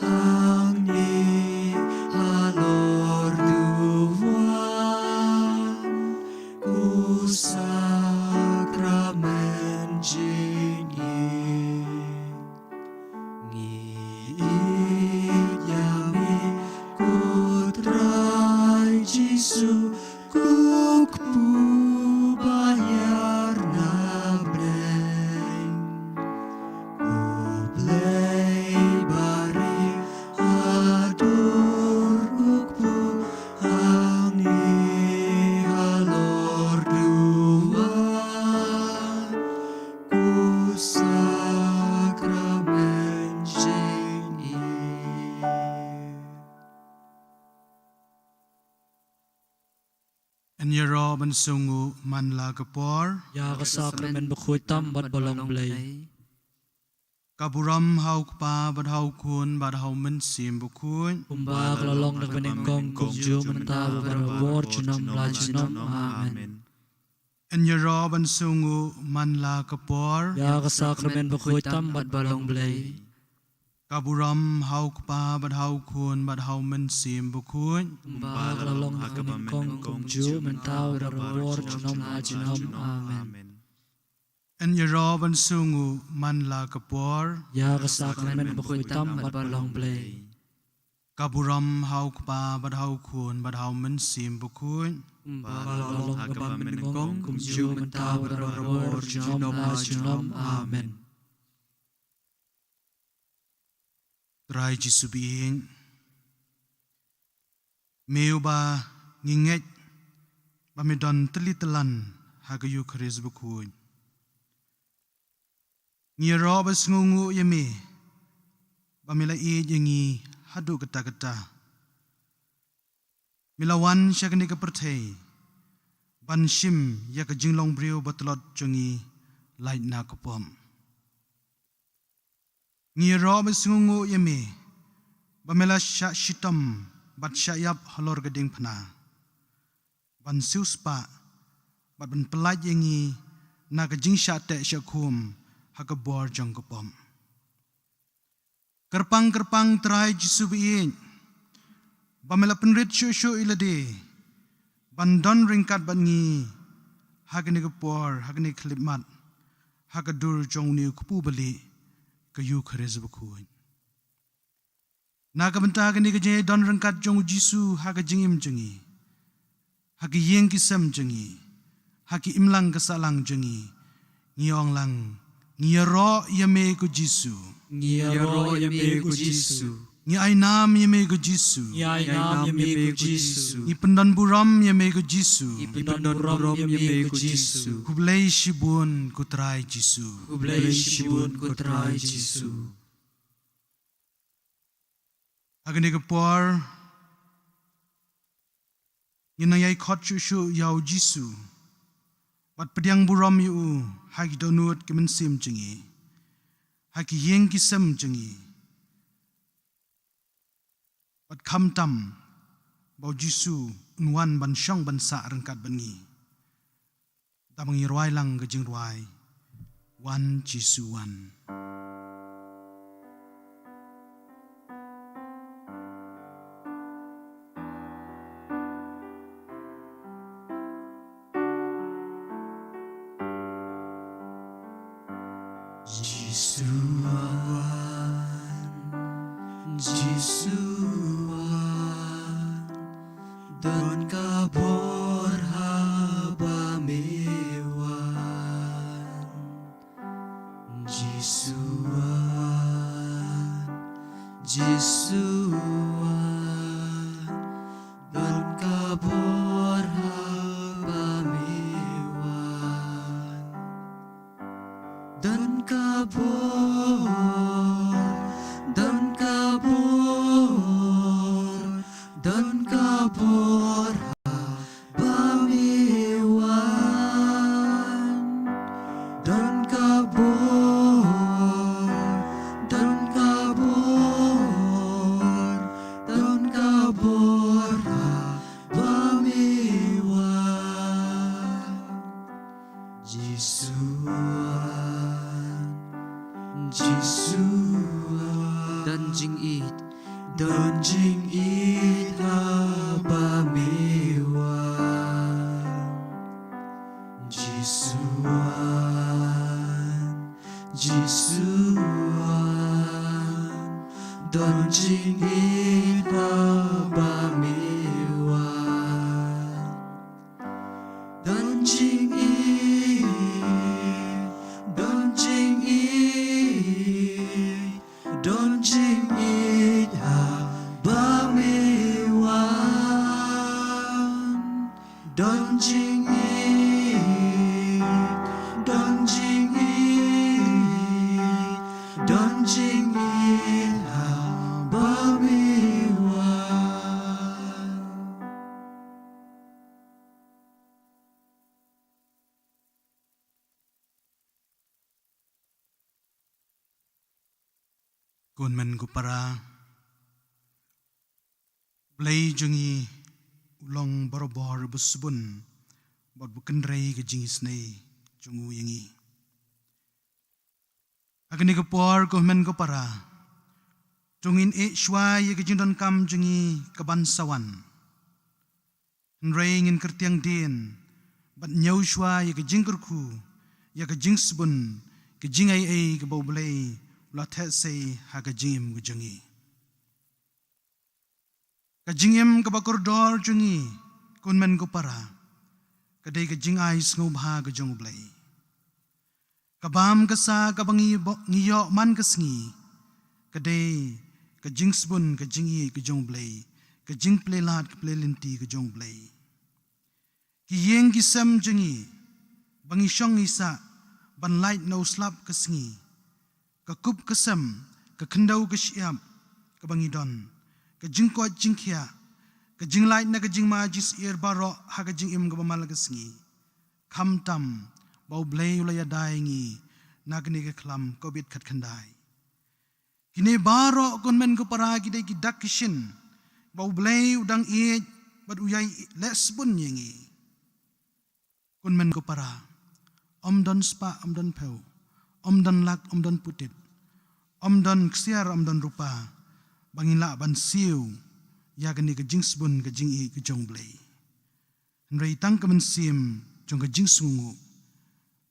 hangne halor duwan u sakramen jingim. Ngi ïeit ïa me ko Trai Jisu, ko Kpu ba ïar na bneng. Ko Blei ba rieh, haduh u kpu hangne halor duwan u sakramen jingim. Yn ïaroh ban sngewnguh man la ka por. Ïa ka sakramen bakhuid tam bad ba long Blei. Ka burom ha u Kpa bad ha u Khun bad ha u Mynsiem Bakhuid. Kumba ka la long na ka banyngkong, kumjuh mynta bad barabor junom la junom. Amen. Yn ïaroh ban sngewnguh man la ka por. Ïa ka sakramen bakhuid tam bad ba long Blei. Ka burom ha u Kpa bad ha u Khun bad ha u Mynsiem Bakhuid. Kumba ka la long na ka banyngkong, kumjuh mynta bad barabor junom la junom. Amen. Yn ïaroh ban sngewnguh man la ka por. Ïa ka sakramen bakhuid tam bad ba long Blei. Ka burom ha u Kpa bad ha u Khun bad ha u Mynsiem Bakhuid. Kumba ka la long na ka banyngkong, kumjuh mynta bad barabor junom la junom. Amen. Trai Jisu ba ïeit, me uba ngi ngeit ba me don tylli tyllan ha ka Eukharist bakhuid. Ngi ïaroh ba sngewnguh ïa me ba me la ïeit ïa ngi haduh katta katta. Me la wan sha kane ka pyrthei ban shim ïa ka jinglong briew ba tlot jong ngi lait na ka pop. Ngi ïaroh ba sngewnguh ïa me ba me la shah shitom bad shah ïap halor ka diengphna ban siewspah bad ban pyllait ïa ngi na ka jingshah teh shah khum ha ka bor jong ka pop. Kyrpang kyrpang Trai Jisu ba ïeit, ba me la pynrit shuh shuh ïa lade ban don ryngkat bad ngi ha kane ka por, ha kane ka khyllipmat, ha ka dur jong une u kpu balieh ka Eukharist bakhuid. Na ka bynta kane ka jingdon ryngkat jong u Jisu ha ka jingim jong ngi, ha ki ïing ki sem jong ngi, ha ki imlang ki sahlang jong ngi, ngi ong lang, ngi ïaroh ïa me ko Jisu. Ngi ïaroh ïa me ko Jisu. Ngi ai nam ïa me ko Jisu. Ngi ai nam ïa me ko Jisu. Ngi pyndon burom ïa me ko Jisu. Ngi pyndon burom ïa me ko Jisu. Khublei shibun ko Trai Jisu. Khublei shibun ko Trai Jisu. Ha kane ka por ngin nang ïai khot shuh shuh ïa u Jisu bad pdiang burom ïa u ha ki dohnud ki mynsiem jong ngi, ha ki ïing ki sem jong ngi, bad khamtam ba u Jisu un wan ban shong ban sah ryngkat bad ngi. Da ba ngi rwai lang ka jingrwai Wan Jisu Wan. Jisu wan, Jisu wan, don ka bor haba me wan. Jisu wan, Jisu wan, don ka bor haba me wan. Don ka bor, don ka bor, don ka bor haba me wan. Don ka bor, don ka bor, don ka bor haba me wan. Jisu wan, Jisu wan. Don jingïeit, don jingïeit haba me wan. Jisu wan, Jisu wan. Don jingïeit haba me wan. Don jingïeit, don jingïeit, don jingïeit haba me wan. Don jingïeit, don jingïeit, don jingïeit haba me wan. Ko hynmen ko para, Blei jong ngi u long barabor ba sbun bad ba kynrei ka jingisynei jong u ïa ngi. Ha kane ka por ko hynmen ko para, to ngin ïeh shuwa ïa ka jingdonkam jong ngi kaban sa wan. Hynrei ngin kyrtiang dien bad ñiew shuwa ïa ka jingkyrkhu, ïa ka jingsbun, ka jingaiei kaba U Blei u la theh sei ha ka jingim ka jong ngi. Ka jingim kaba kordor jong ngi, ko hynmen ko para, ka dei ka jingai sngewbha ka jong U Blei. Ka bam ka sa kaba ngi bo-, ngi ïoh man ka sngi, ka dei ka jingsbun, ka jingïeit ka jong U Blei, ka jingplie lad, ka plie lynti ka jong U Blei. Ki ïing ki sem jong ngi, ba ngi shong ngi sah ban lait na u slap ka sngi, ka kup ka sem, ka khyndew ka shyiap kaba ngi don, ka jingkoit jingkhiah, ka jinglait na ka jingma jingsyier baroh ha ka jingim kaba man la ka sngi, khamtam ba U Blei u la ïada ïa ngi na kane ka khlam Covid khatkhyndai. Kine baroh ko hynmen ko para ki dei ki dak ki shin ba U Blei u dang ïeit bad u ïai leh sbun ïa ngi. Ko hynmen ko para, ym don spah, ym don phew, ym don lak, ym don putit, ym don ksiar, ym don rupa, ba ngin lah ban siew ïa kane ka jingsbun, ka jingïeit ka jong U Blei. Hynrei tang ka mynsiem jong ka jingsngewnguh,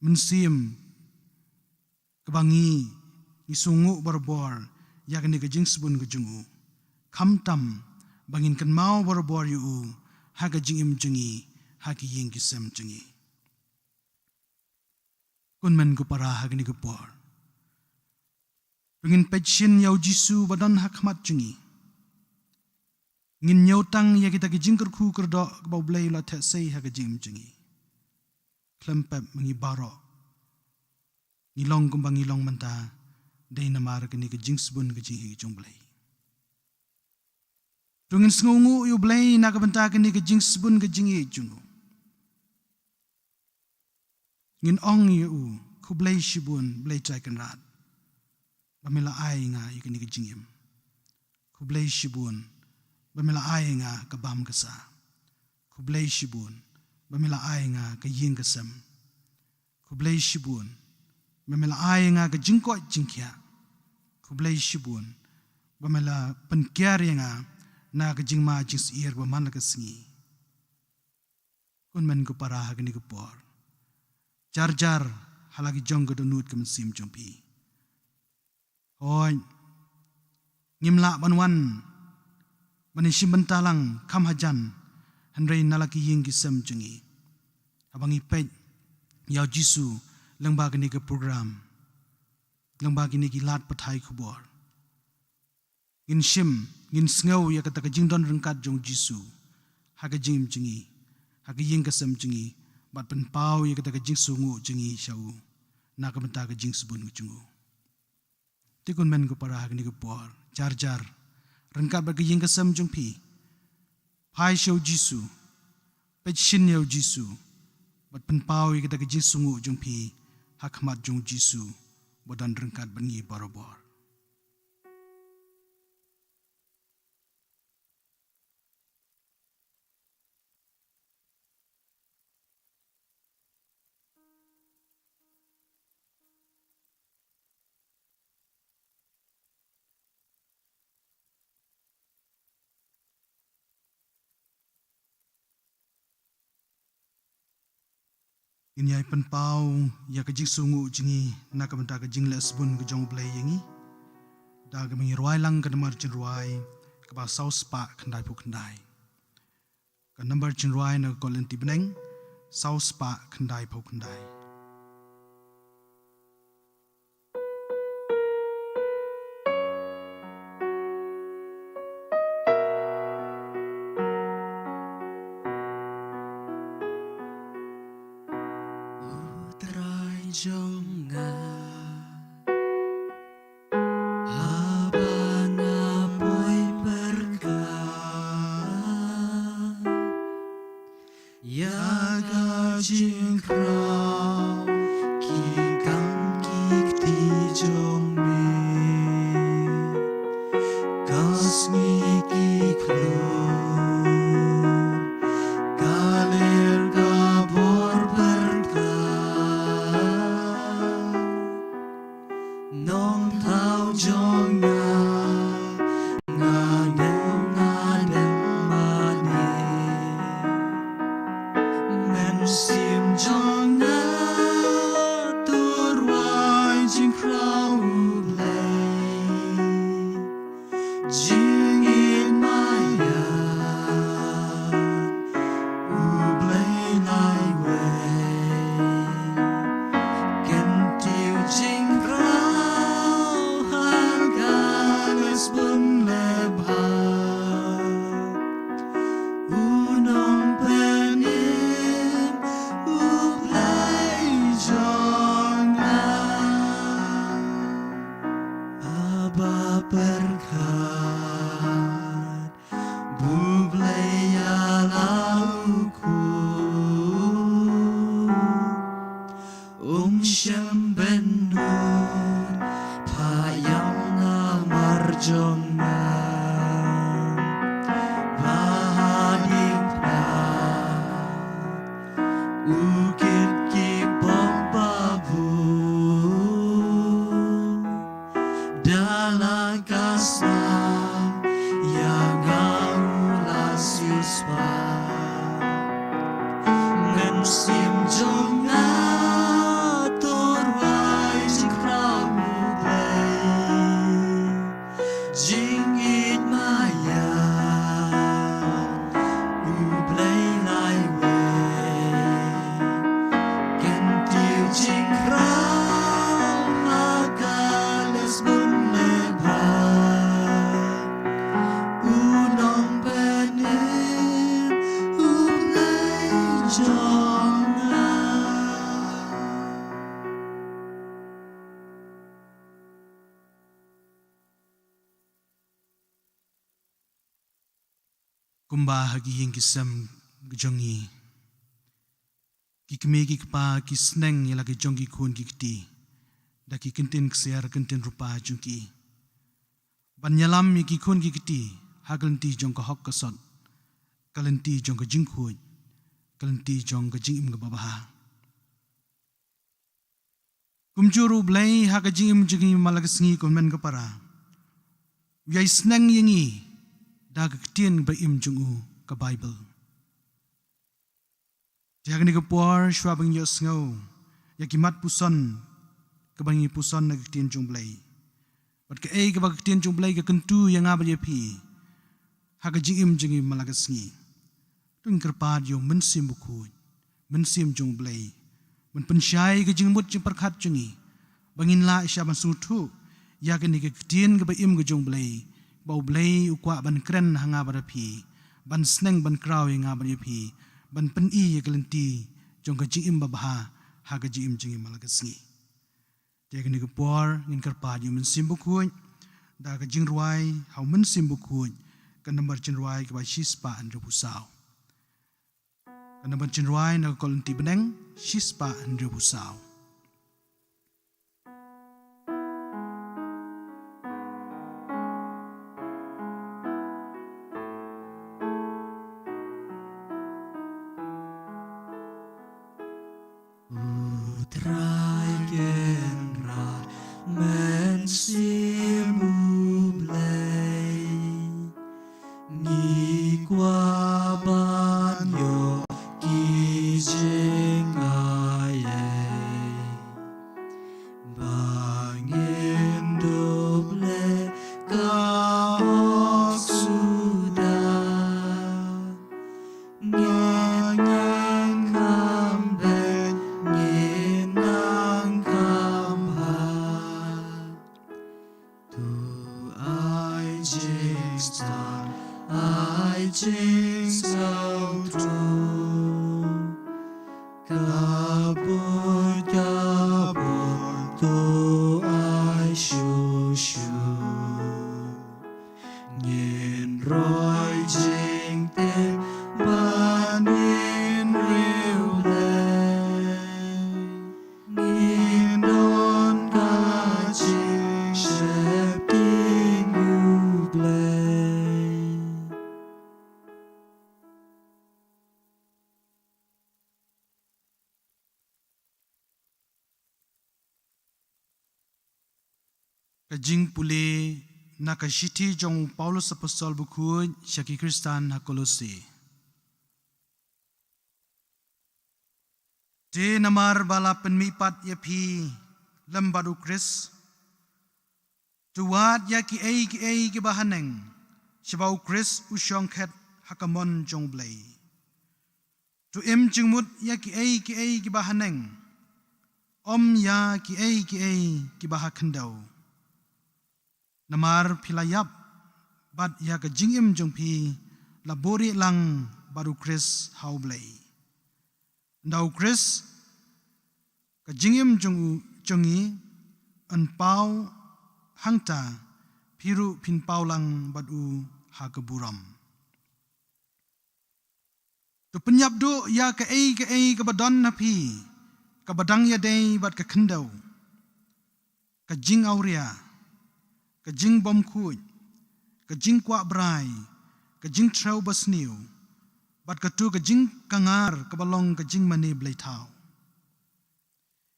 mynsiem kaba ngi, ngi sngewnguh barabor ïa kane ka jingsbun ka jong u, khamtam ba ngin kynmaw barabor ïa u ha ka jingim jong ngi, ha ki ïing ki sem jong ngi. Ko hynmen ko para, ha kane ka por, to ngin peit shin ïa U Jisu ba don ha khmat jong ngi. Ngin ñiew tang ïa kita ki jingkyrkhu kyrdoh kaba U Blei u la theh sei ha ka jingim jong ngi. Khlem pep ma ngi baroh ngi long kumba ngi long mynta, dei namar kane ka jingsbun, ka jingïeit jong U Blei. To ngin sngewnguh ïa U Blei na ka bynta kane ka jingsbun, ka jingïeit jong u. Ngin ong ïa u, khublei shibun Blei Trai Kynrad, ba me la ai nga ïa kane ka jingim. Khublei shibun ba me la ai nga ka bam ka sa. Khublei shibun ba me la ai nga ka ïing ka sem. Khublei shibun ba me la ai nga ka jingkoit jingkhiah. Khublei shibun ba me la pynkiar ïa nga na ka jingma jingsyier ba man la ka sngi. Ko hynmen ko para, ha kane ka por, jar jar ha la ki jong ka dohnud ka mynsiem jong phi. Hooid, ngim lah ban wan ban ïashim bynta lang kham hajan, hynrei na la ki ïing ki sem jong ngi, haba ngi peit ïa U Jisu lyngba kane ka program, lyngba kine ki lad pathai khubor, ngin shim, ngin sngew ïa kata ka jingdon ryngkat jong U Jisu ha ka jingim jong ngi, ha ka ïing ka sem jong ngi, bad pynpaw ïa kata ka jingsngewnguh jong ngi sha u na ka bynta ka jingsbun ka jong u. Te ko hynmen ko para, ha kane ka por, jar jar ryngkat bad ka ïing ka sem jong phi, phai sha U Jisu, peit shin ïa U Jisu, bad pynpaw ïa kata ka jingsngewnguh jong phi ha khmat jong U Jisu ba don ryngkat bad ngi barabor. Ngin ïai pynpaw ïa ka jingsngewnguh jong ngi na ka bynta ka jingleh sbun ka jong U Blei ïa ngi da kaba ngi rwai lang ka nambar jingrwai kaba saw spah khyndai phew khyndai. Ka nambar jingrwai na ka Kot Lynti Bneng, saw spah khyndai phew khyndai. U Trai jong nga, haba nga poi pyrkhat ïa ka jingkhraw ki kam ki kti jong me. Mynsiem jong nga to rwai jingkhraw U Blei. Jingïeit maian U Blei laiwei. Kyntiew jingkhraw ha ka leh sbun leh bha. U Nongpynim U Blei jong nga. Haba pyrkhat ba U Blei ïa la u khun, um shym ban nud, phah ïa nga namar jong nga. Ba ha diengphna u kit ki bok ba bun. Da la ka sah ïa nga u la siewspah. Mynsiem jong nga to rwai jingkhraw U Blei. Jingïeit maian U Blei laiwei. Kyntiew jingkhraw ha ka leh sbun leh bha. U Nongpynim U Blei jong nga. Kumba ha ki ïing ki sem jong ngi, ki kmie ki kpa ki sneng ïa la ki jong ki khun ki kti da ki kyntien ksiar kyntien rupa jong ki, ban ïalam ïa ki khun ki kti ha ka lynti jong ka hok ka sot, ka lynti jong ka jingkhuid, ka lynti jong ka jingim kaba bha. Kumjuh ruh U Blei ha ka jingim jong ngi man la ka sngi, ko hynmen ko para, u ïai sneng ïa ngi da ka ktien ba im jong u, ka Baibl. Te ha kane ka por, shuwa ba ngin ïohsngew ïa ki mat puson kaba ngi puson na ka ktien jong U Blei, bad kaei kaba ka ktien jong U Blei ka kyntu ïa nga bad ïa phi ha ka jingim jong ngi man la ka sngi, to ngin kyrpad ïa U Mynsiem Bakhuid, Mynsiem jong U Blei, ban pynshai ka jingmut jingpyrkhat jong ngi, ba ngin lah shuh ban sngewthuh ïa kane ka ktien kaba im ka jong U Blei, ba U Blei u kwah ban kren ha nga bad ha phi, ban sneng ban kraw ïa nga bad ïa phi, ban pyni ïa ka lynti jong ka jingim babha ha ka jingim jong ngi man la ka sngi. Te ha kane ka por ngin kyrpad ïa U Mynsiem Bakhuid da ka jingrwai ha U Mynsiem Bakhuid, ka nambar jingrwai kaba shispah hynriewphew saw. Ka nambar jingrwai na ka Korinthi bneng, shispah hynriewphew saw. U Trai Kynrad, Mynsiem U Blei, ngi kwah ban ïoh ki jingaiei ba ngin dup leh ka hok suda. Ngin nang kham beit, ngin nang kham bha. To ai jingstad, ai jingsngewthuh, ka buit ka bor to ai shuh shuh. Ngin roi jingtip ban ngin riewblei. Ngin don ka jingsheptieng U Blei. Ka jingpule na ka shithi jong u Paulus Apostol Bakhuid sha ki Khristan ha Kolose. Te namar ba la pynmihpat ïa phi lem bad u Khrist, to wad ïa kiei kiei kiba haneng, shaba u Khrist u shong khet ha ka mon jong u Blei. To im jingmut ïa kiei kiei kiba haneng, ym ïa kiei kiei kiba ha khyndew. Namar phi la ïap, bad ïa ka jingim jong phi la buhrieh lang bad u Khrist ha u Blei. Ynda u Khrist, ka jingim jong u, jong ngi, yn paw, hangta phi ruh phin paw lang bad u ha ka burom. To pynïap duh ïa kaei kaei kaba don ha phi, kaba dang ïadei bad ka khyndew, ka jingawria, ka jingbymkhuid, ka jingkwah brai, ka jingtrew basniew, bad kato ka jingkangar kaba long ka jingmane bleithaw.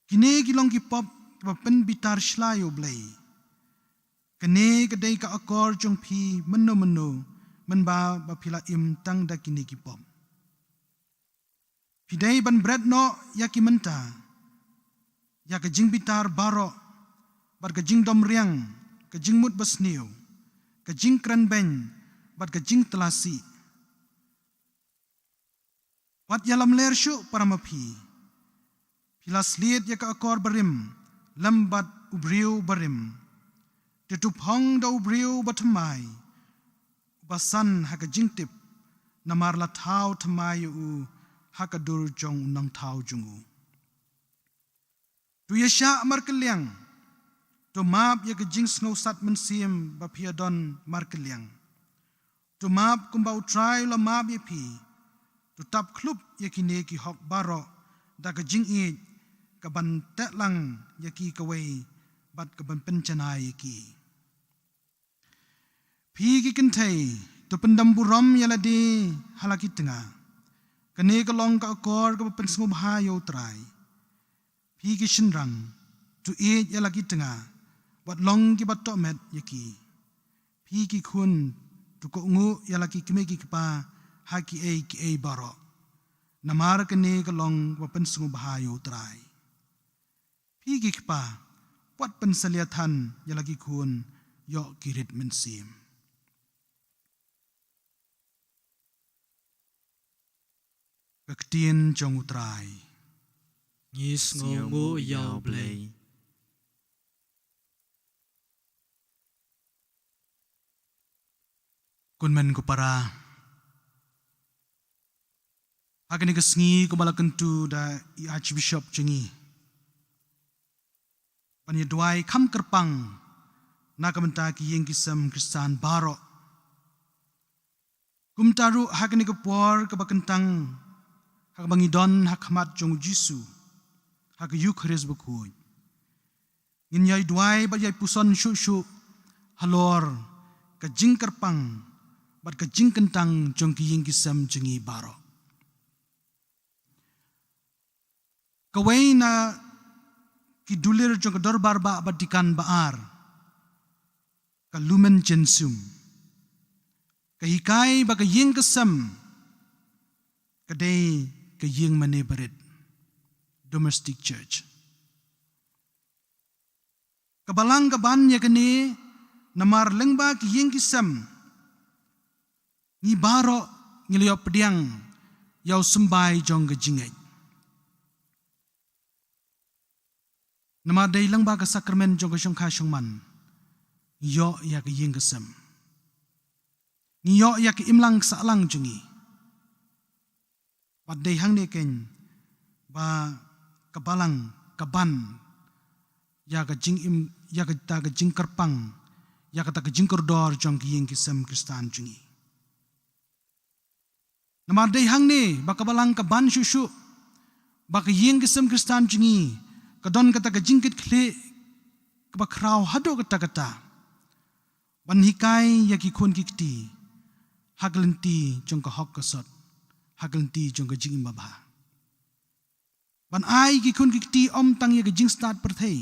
Kine ki long ki pop kiba pynbitar shlai ïa u Blei. Kane ka dei ka akor jong phi mynno mynno, mynba ba phi la im tang da kine ki pop. Phi dei ban bret noh ïa ki mynta, ïa ka jingbitar baroh, bad ka jingdom riang, ka jingmut basniew, ka jingkren beiñ, bad ka jingtlasih. Wat ïalamler shuh para ma phi. Phi la sliet ïa ka akor barim lem bad u briew barim. Te to phong da u briew bathymmai, uba san ha ka jingtip, namar la thaw thymmai ïa u ha ka dur jong u nongthaw jong u. To ïashah markylliang, to map ïa ka jingsngewsat mynsiem ba phi ïadon markylliang. To map kumba U Trai u la map ïa phi. To tap khlub ïa kine ki hok baroh da ka jingïeit, kaban teh lang ïa ki kawei bad kaban pynjanai ïa ki. Phi ki kynthei, to pyndem burom ïa lade ha la ki tnga. Kane ka long ka akor kaba pynsngewbha ïa U Trai. Phi ki shynrang, to ïeit ïa la ki tnga, wat long kiba tohmet ïa ki. Phi ki khun, to kohnguh ïa la ki kmie ki kpa ha kiei kiei baroh. Namar kane ka long kaba pynsngewbha ïa U Trai. Phi ki kpa, wat pynsalia than ïa la ki khun, ïoh ki rit mynsiem. Ka ktien jong U Trai. Ngi sngewnguh ïa U Blei. Ko hynmen ko para, ha kane ka sngi kumba la kyntu da i Archbishop jong ngi, ban ïa duwai kham kyrpang na ka bynta ki ïing ki sem Khristan baroh. Kumta ruh ha kane ka por kaba kyntang, ha kaba ngi don ha khmat jong U Jisu ha ka Eukharist bakhuid, ngin ïa duwai bad ïa puson shuh shuh halor ka jingkyrpang bad ka jingkyntang jong ki ïing ki sem jong ngi baroh. Kawei na ki dulir jong ka Dorbar Bah Vatican ba ar, ka Lumen Gentium, ka hikai ba ka ïing ka sem ka dei ka ïing mane barit, domestic church. Ka Balang ka ban ïa kane, namar lyngba ki ïing ki sem, ngi baroh ngi la ïoh pdiang ïa u symbai jong ka jingngeit. Namar dei lyngba ka sakramen jong ka shongkha shongman, ngi ïoh ïa ka ïing ka sem, ngi ïoh ïa ka imlang sahlang jong ngi. Bad dei hangne keiñ ba ka Balang ka ban ïa ka jingim, ïa kata ka jingkyrpang, ïa kata ka jingkordor jong ki ïing ki sem Khristan jong ngi. Namar dei hangne ba ka Balang ka ban shuh shuh ba ka ïing ki sem Khristan jong ngi ka don kata ka jingkitkhlieh kaba khraw haduh katta katta, ban hikai ïa ki khun ki kti ha ka lynti jong ka hok ka sot, ha ka lynti jong ka jingim babha. Ban ai ki khun ki kti ym tang ïa ka jingstad pyrthei,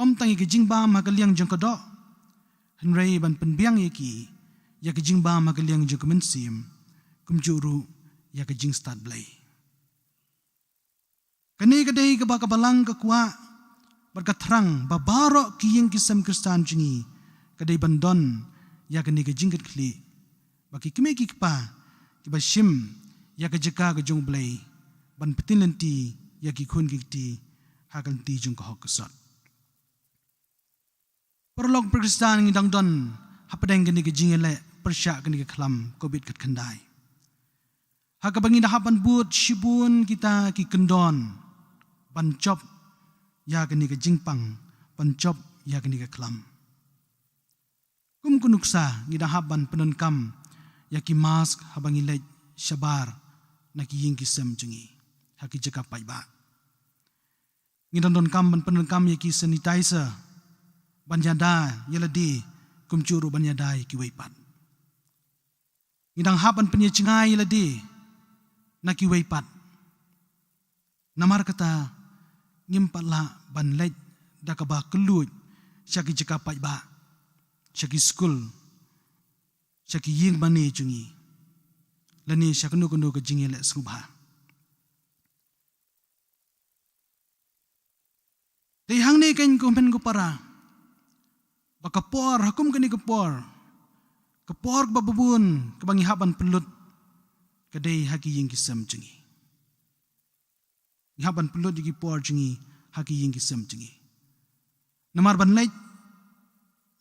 ym tang ïa ka jingbam ha ka liang jong ka doh, hynrei ban pynbiang ïa ki ïa ka jingbam ha ka liang jong ka mynsiem, kumjuh ruh ïa ka jingstad Blei. Kane ka dei kaba ka Balang ka kwah bad ka thrang ba baroh ki ïing ki sem Khristan jong ngi ka dei ban don ïa kane ka jingkitkhlieh ba ki kmie ki kpa kiba shim ïa ka jaka ka jong U Blei ban pynlynti ïa ki khun ki kti ha ka lynti jong ka hok ka sot. Paralok Khristan, ngi dang don hapdeng kane ka jingïaleh pyrshah kane ka khlam covid khatkhyndai, ha kaba ngi da hap ban bud shibun kita ki kyndon ban jop ïa kane ka jingpang, ban jop ïa kane ka khlam. Kum ka nuksa ngi da hap ban pyndonkam ïa ki mask haba ngi leit shabar na ki ïing ki sem jong ngi, ha ki jaka paidbah. Ngi dang donkam ban pyndonkam ïa ki sanitizer ban ïada ïa lade, kumjuh ruh ban ïada ïa kiwei pat. Ngi dang hap ban pynïajngai ïa lade na kiwei pat. Namar kata ngim pat lah ban leit da kaba kylluid sha ki jaka paidbah, sha ki skul, sha ki ïing mane jong ngi, lane sha kano kano ka jingïaleh sngewbha. Te hangne keiñ ko hynmen ko para, ba ka por, ha kum kane ka por, ka por kaba bun kaba ngi hap ban pynlut ka dei ha ki ïing ki sem jong ngi. Ngi hap ban pynlut ïa ki por jong ngi ha ki ïing ki sem jong ngi. Namar ban leit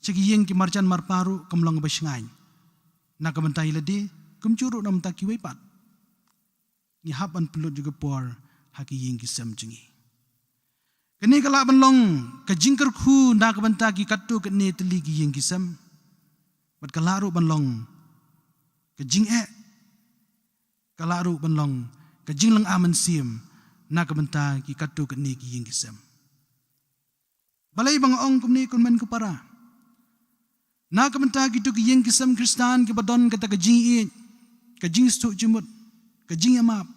sha ki ïing ki marjan marpa ruh kam long ba shngaiñ na ka bynta ïa lade, kumjuh ruh na ka bynta kiwei pat. Ngi hap ban pynlut ïa ka por ha ki ïing ki sem jong ngi. Kane ka lah ban long ka jingkyrkhu na ka bynta ki katto katne tylli ki ïing ki sem. Bad ka lah ruh ban long ka jingeh, ka lah ruh ban long ka jinglynga mynsiem na ka bynta ki katto katne ki ïing ki sem. Balei ba nga ong kumne ko hynmen ko para? Na ka bynta kito ki ïing ki sem Khristan kiba don kata ka jingïeit, ka jingsngewthuh jingmut, ka jingïamap,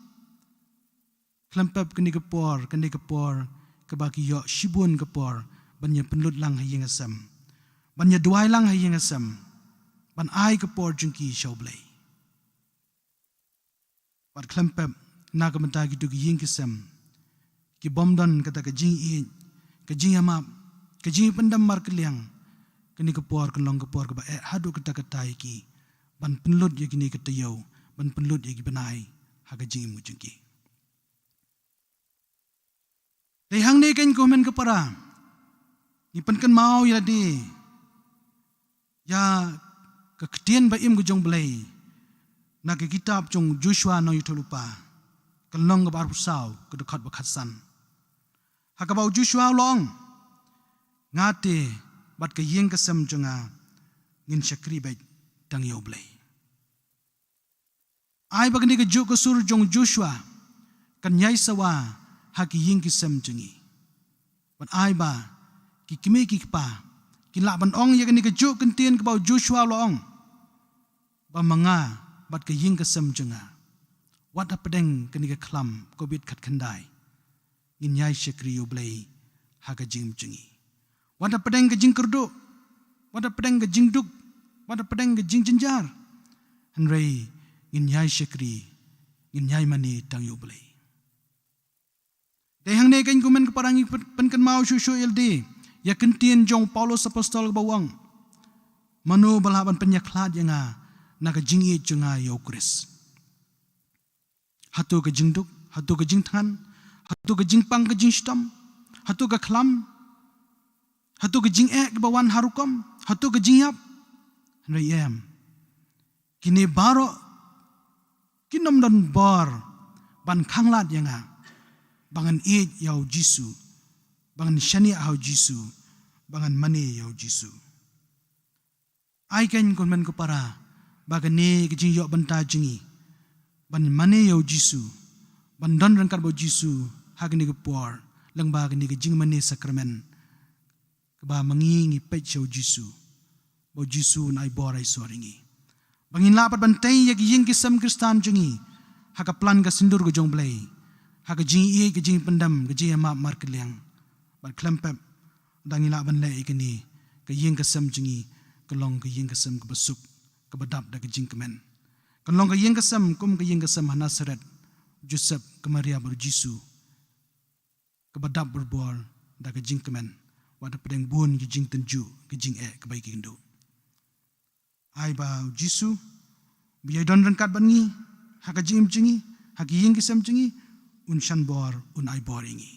khlem pep kane ka por, kane ka por kaba ki ïoh shibun ka por ban ïa pynlut lang ha ïing ha sem, ban ïa duwai lang ha ïing ha sem, ban ai ka por jong ki sha U Blei. Bad khlem pep na ka bynta kito ki ïing ki sem ki bym don kata ka jingïeit, ka jingïamap, ka jingpyndem markylliang, kane ka por kan long ka por kaba eh haduh katta katta ïa ki ban pynlut ïa kine ki taïew, ban pynlut ïa ki bnai ha ka jingim ka jong ki. Te hangne keiñ ko hynmen ko para, ngi pynkynmaw ïa lade ïa ka ktien ba im ka jong U Blei na ka kitab jong u Joshua Nongïathuhlypa, ka lynnong kaba arphew saw, ka dkhot ba khatsan, ha kaba u Joshua u la ong, nga te bad ka ïing ka sem jong nga ngin shakri beit tang ïa U Blei. Ai ba kane kajuh ka sur jong u Joshua kan ïai sawa ha ki ïing ki sem jong ngi. Bad ai ba ki kmie ki kpa kin lah ban ong ïa kane kajuh ka ktien kaba u Joshua u la ong, ba ma nga bad ka ïing ka sem jong nga, wat hapdeng kane ka khlam covid khatkhyndai, ngin ïai shakri ïa U Blei ha ka jingim jong ngi. Wat hapdeng ka jingkyrduh, wat hapdeng ka jingduk, wat hapdeng ka jingjynjar, hynrei ngin ïai shakri, ngin ïai mane tang ïa U Blei. Te hangne keiñ ko hynmen ko para, ngi pyn-, pynkynmaw shuh shuh ïa lade ïa ka ktien jong u Paulus Apostol kaba u ong, mano ba lah ban pynïakhlad ïa nga na ka jingïeit jong nga ïa u Khrist? Hato ka jingduk, hato ka jingthngan, hato ka jingpang ka jingshitom, hato ka khlam, hato ka jingeh kaba wan ha rukom, hato ka jingïap? Hynrei em, kine baroh kin ym don bor ban khanglad ïa nga ba ngan ïeit ïa u Jisu, ba ngan shaniah ha u Jisu, ba ngan mane ïa u Jisu. Ai keiñ ko hynmen ko para, ba kane ka jingïoh bynta jong ngi ban mane ïa u Jisu, ban don ryngkat bad u Jisu ha kane ka por, lyngba kane ka jingmane sakramen, kaba ma ngi ngi peit sha u Jisu, ba u Jisu un ai bor ai sor ïa ngi, ba ngin lah pat ban tei ïa ki ïing ki sem Khristan jong ngi ha ka plan ka sindur ka jong U Blei, ha ka jingïeit, ka jingpyndem, ka jingïamap markylliang. Bad khlem pep, lada ngi lah ban leh ïa kane, ka ïing ka sem jong ngi kan long ka ïing ka sem kaba suk, kaba dap da ka jingkmen. Kan long ka ïing ka sem kum ka ïing ka sem ha Nasaret, Joseph, ka Maria bad u Jisu, kaba dap barabor da ka jingkmen, wat hapdeng bun ki jingtynjuh, ki jingeh kaba ïakynduh. Ai ba u Jisu, ba ïai don ryngkat bad ngi, ha ka jingim jong ngi, ha ki ïing ki sem jong ngi, un shan bor, un ai bor ïa ngi.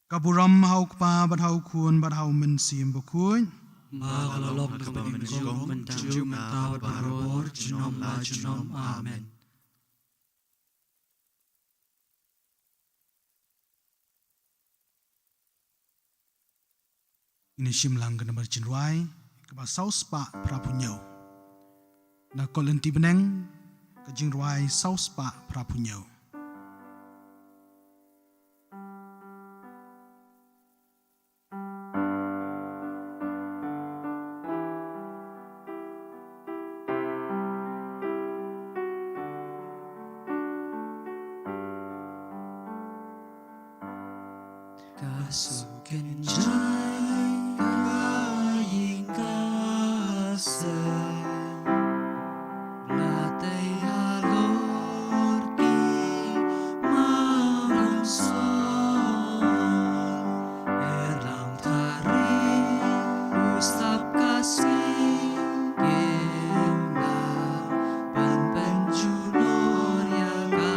Ka burom ha u Kpa bad ha u Khun bad ha u Mynsiem Bakhuid. Ba la lok na ka bym jong mynta, mynta bad barabor, junom la junom. Amen. Ngin ïa shim lang ka namar jingrwai kaba saw spah phra phew hynñiew. Na ka lynti bneng, ka jingrwai saw spah phra phew hynñiew. Ka suk kynjai ka ïing ka sem, la tei halor ki maram sor. Erlang thari u sap ka sngi, kim lah ban pynjulor ïa ka.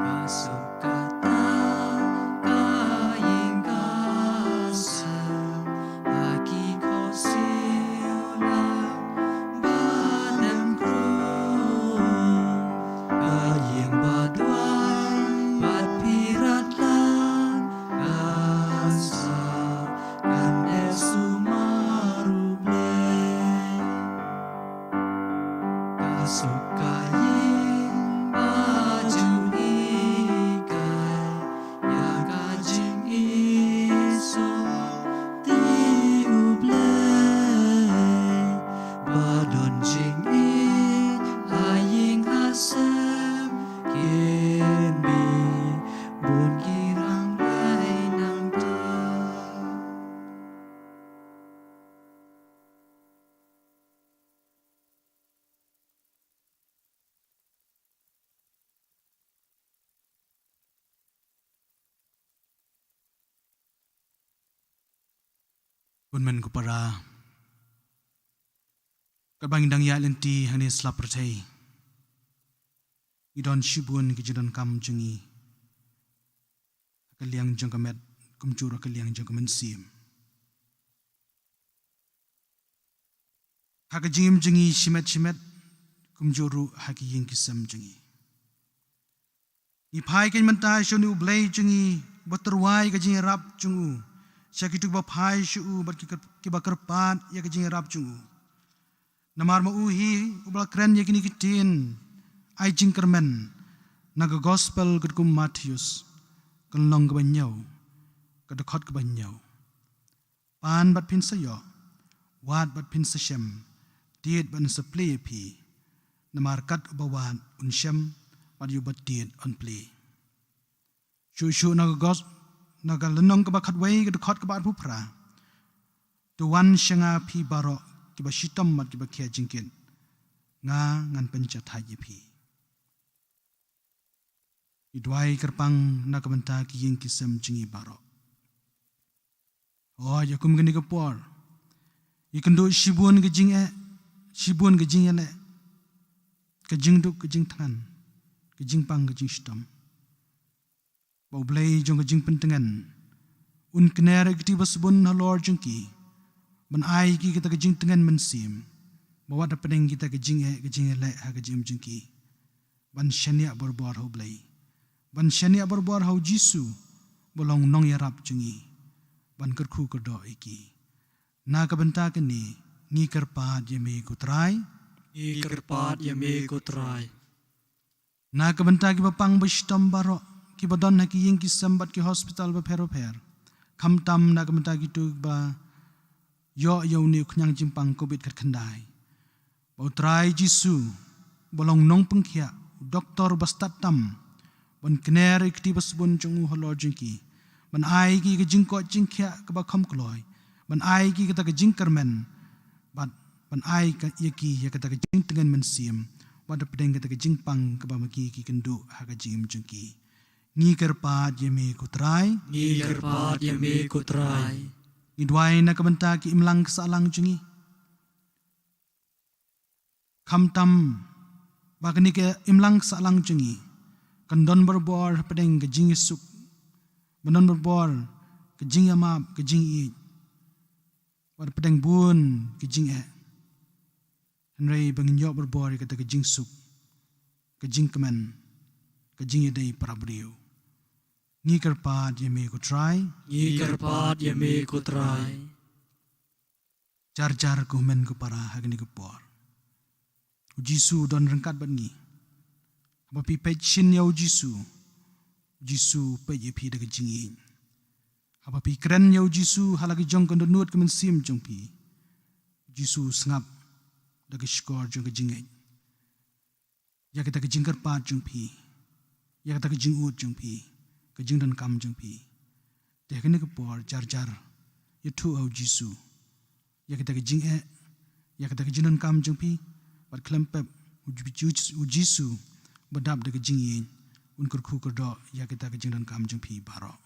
Ka suk kata ka ïing ka sem, ha ki khohsiew lang ba dem krum. Ka ïing ba duwai bad phi rat lang, kan sa, kan ïasumar U Blei. Ka suk ka ïing ba ju hikai ïa ka jingïeit, sngewthuh U Blei, ba don jingïeit ha ïing ha sem, kin mih bun ki rang blei nangta. Bun men ko para, katba ngi dang ïaid lynti hangne slap pyrthei, ngi don shibun ki jingdonkam jong ngi, ha ka liang jong ka met, kumjuh ruh ha ka liang jong ka mynsiem. Ha ka jingim jong ngi shimet shimet, kumjuh ruh ha ki ïing ki sem jong ngi. Ngi phai kein mynta sha une U Blei jong ngi, uba tyrwa ïa ka jingïarap jong u, sha kito kiba phai sha u bad ki kyr-, kiba kyrpad ïa ka jingïarap jong u. Namar ma u hi uba la kren ïa kine ki ktien ai jingkyrmen na ka Gospel katkum u Mathaios, ka lynnong kaba hynñiew, ka dkhot kaba hynñiew. Pan bad phin sa ïoh, wad bad phin sa shem, tied bad yn sa plie ïa phi. Namar kat uba wad un shem, bad ïa uba tied un plie. Shuh shuh na ka Gos-, na ka lynnong kaba khatwei, ka dkhot kaba arphew phra. To wan sha nga phi baroh kiba shitom bad kiba khia jingkit, nga ngan pynjahthait ïa phi. Ngi duwai kyrpang na ka bynta ki ïing ki sem jong ngi baroh. Hooid, ha kum kane ka por, ïakynduh shibun ka jingeh, shibun ka jingïaleh, ka jingduk ka jingthngan, ka jingpang ka jingshitom. Ba U Blei jong ka jingpyntngen un kner ïa kito kiba sbun halor jong ki, ban ai ïa ki kata ka jingtngen mynsiem, ba wat hapdeng kita ki jingeh ki jingïaleh ha ka jingim jong ki, ban shaniah barabor ha U Blei, ban shaniah barabor ha U Jisu, ba long nongïarap jong ngi, ban kyrkhu kyrdoh ïa ki. Na ka bynta kane, ngi kyrpad ïa me ko Trai. Ngi kyrpad ïa me ko Trai. Na ka bynta kiba pang ba shitom baroh, kiba don ha ki ïing ki sem bad ki hospital bapher bapher, khamtam na ka bynta kito kiba ïoh ïa une u khñiang jingpang Covid khatkhyndai. Ba U Trai Jisu, ba long nongpynkhiah, u doktor ba stad tam, ban kner ïa kito kiba sbun jong u halor jong ki, ban ai ïa ki ka jingkoit jingkhiah kaba kham kloi, ban ai ïa ki kata ka jingkyrmen, bad ban ai ka, ïa ki ïa kata ka jingtngen mynsiem, bad hapdeng kata ka jingpang kaba ma ki ki kynduh ha ka jingim jong ki. Ngi kyrpad ïa me ko Trai. Ngi kyrpad ïa me ko Trai. Ngi duwai na ka bynta ki imlang ki sahlang jong ngi. Khamtam ba kane ka imlang sahlang jong ngi kan don barabor hapdeng ka jingïasuk, ban don barabor ka jingïamap, ka jingïeit, bad hapdeng bun ka jingeh. Hynrei ba ngin ïoh barabor ïa kata ka jingsuk, ka jingkmen, ka jingïadei para briew. Ngi kyrpad ïa me ko Trai. Ngi kyrpad ïa me ko Trai. Jar jar ko hynmen ko para ha kane ka por. U Jisu u don ryngkat bad ngi. Haba phi peit shisha ïa u Jisu, u Jisu u peit ïa phi da ka jingïeit. Haba phi kren ïa u Jisu ha la ka jong ka dohnud ka mynsiem jong phi, u Jisu u sngap da ka shkor jong ka jingngeit ïa kata ka jingkyrpad jong phi, ïa kata ka jingud jong phi, ka jingdonkam jong phi. Te ha kane ka por jar jar ïathuh ha u Jisu ïa kata ka jingeh, ïa kata ka jingdonkam jong phi, bad khlem pep u Ji-, u Jisu ba dap da ka jingïeit un kyrkhu kyrdoh ïa kata ka jingdonkam jong phi baroh.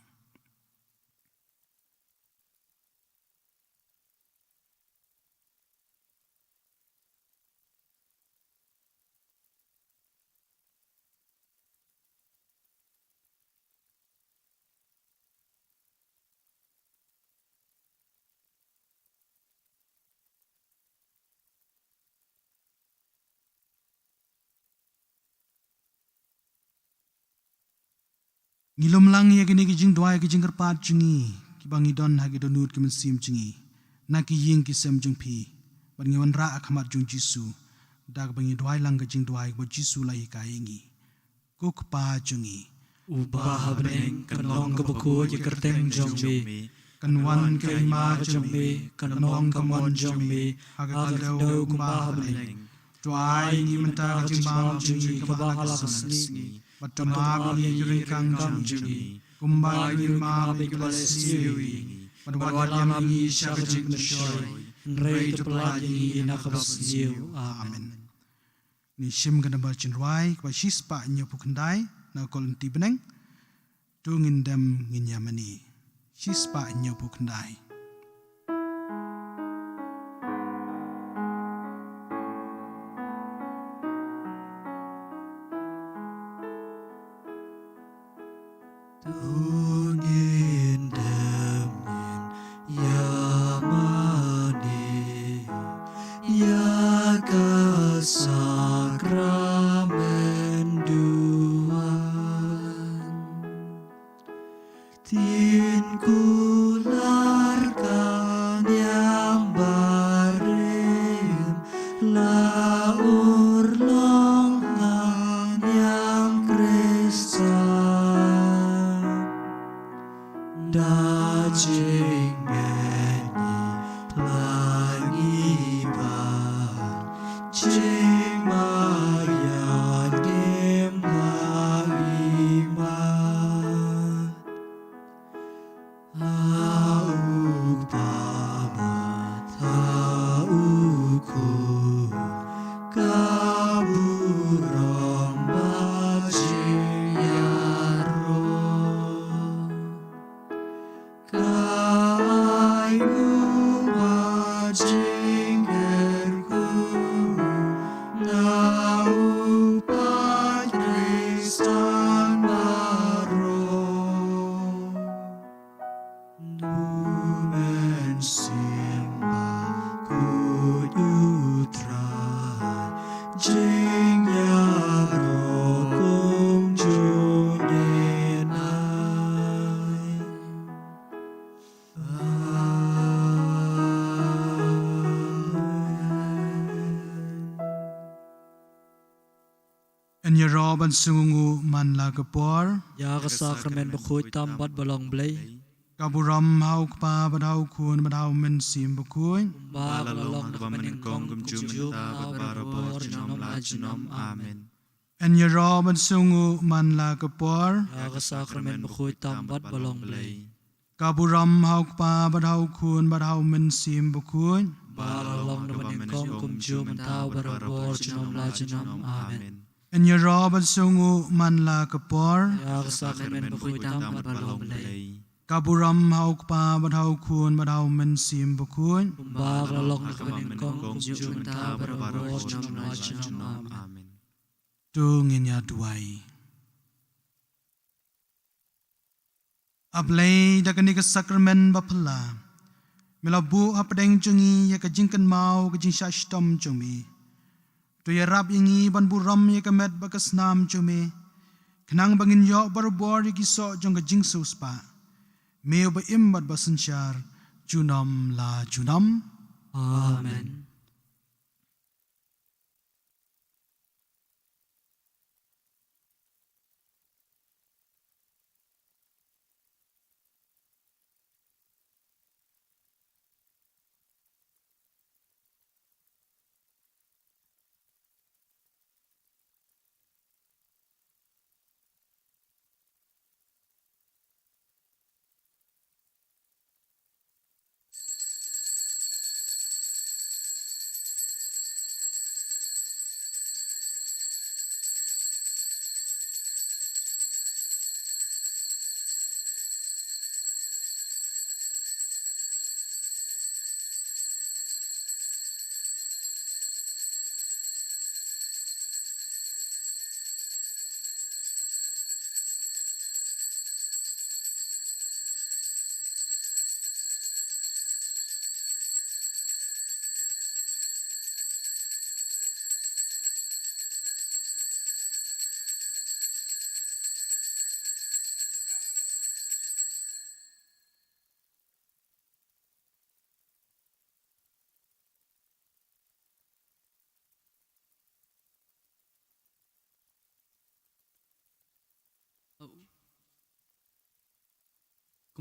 Ngi lum lang ïa kine ki jingduwai ki jingkyrpad jong ngi kiba ngi don ha ki dohnud ki mynsiem jong ngi na ki ïing ki sem jong phi, bad ngi wanrah ha khmat jong u Jisu da kaba ngi duwai lang ka jingduwai kaba u Jisu u la hikai ïa ngi. Ko Kpa jong ngi uba ha bneng, kan long kaba khuid ïa ka kyrteng jong me, kan wan ka hima ka jong me, kan long ka mon jong me ha ka khyndew kumba ha bneng. To ai ngi mynta ka jingbam jong ngi kaba ha la ka sngi, bad to map ïa ngi ki ryngkang jong ngi kumba ngi map ïa kiba la siew ïa ngi, bad wat ïalam ïa ngi sha ka jingpynshoi, hynrei to pyllait ïa ngi na kaba sniew. Amen. Ngin shim ka nambar jingrwai kaba shispah hynñiewphew khyndai na ka Lynti Bneng. To ngin dem ngin ïa mane. Shispah hynñiewphew khyndai. To ngin dem ngin ïa mane ïa ka sakramen duwan. Ktien kular ka niam barim, la urlong ha niam Khristan. Da jingngeit ngi pynlong ïa ka jingmaïan, ïa ka jingmaïan. Ha u Kpa bad ha u Khun ka burom bad jingïaroh. Ka ai u bad jingkyrkhu na u Patriarch baroh. U Mynsiem Bakhuid U Trai, jingïaroh kumjuh ngin ai. Amen. Yn ïaroh ban sngewnguh man la ka por. Ïa ka sakramen bakhuid tam bad ba long Blei. Ka burom ha u Kpa bad ha u Khun bad ha u Mynsiem Bakhuid. Kumba la long na kaba nyngkong, kumjuh mynta bad barabor junom la junom. Amen. Yn ïaroh ban sngewnguh man la ka por. Ïa ka sakramen bakhuid tam bad ba long Blei. Ka burom ha u Kpa bad ha u Khun bad ha u Mynsiem Bakhuid. Ba la long na kaba nyngkong, kum jong mynta bad barabor junom la junom. Amen. Yn ïaroh bad sngewnguh man la ka por. Ïa ka sakramen bakhuid tam bad ba long Blei. Ka burom ha u Kpa bad ha u Khun bad ha u Mynsiem Bakhuid. Kumba ka la long na ka banyngkong, kumjuh mynta bad barabor junom la junom. Amen. To ngin ïa duwai. A Blei, da kane ka sakramen baphylla, me la buh hapdeng jong ngi ïa ka jingkynmaw ka jingshah shitom jong me. To ïarap ïa ngi ban burom ïa ka met bad ka snam jong me, khnang ba ngin ïoh barabor ïa ki soh jong ka jingsiewspah. Me uba im bad ba synshar junom la junom. Amen.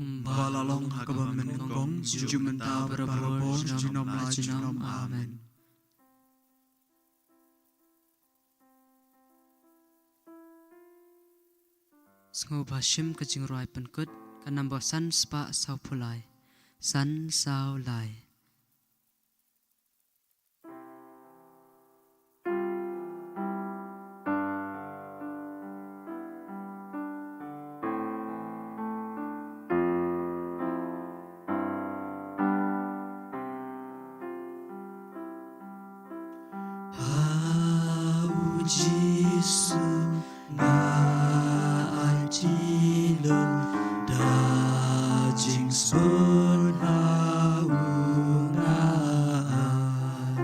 Kumba la long ha kaba nyngkong, kumjuh mynta, barabor, junom la junom. Amen. Sngewbha shim ka jingrwai pynkut, ka namba san spah sawphew lai. San saw lai. Ha u Jisu nga aiti lut, da jingsngewbha u nga ai.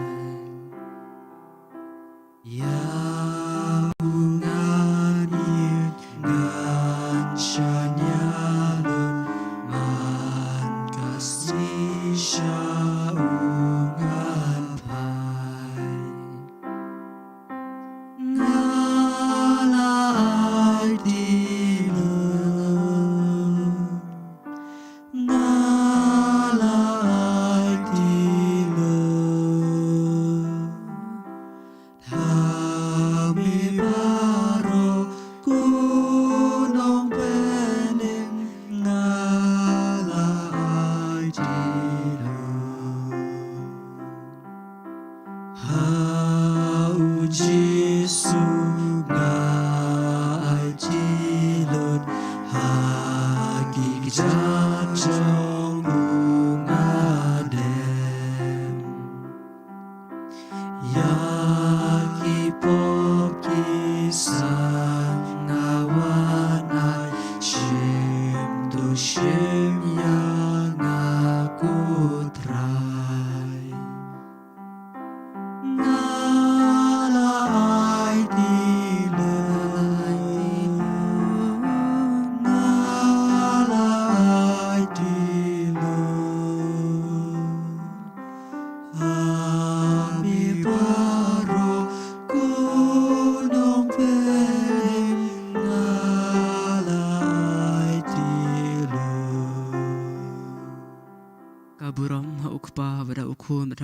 Ïa u ngan ïeit ngan shaniah lut, man ka sngi sha u ngan phai. Nga la aiti lut, nga la aiti lut. Ha me baroh ko nongpynim nga la aiti lut. Ha u Jisu nga aiti lut, ha ki kjat jong u nga dem. Ïa ki pop ki san nga wan ai, shim to shim ïa nga ko Trai. Nga la aiti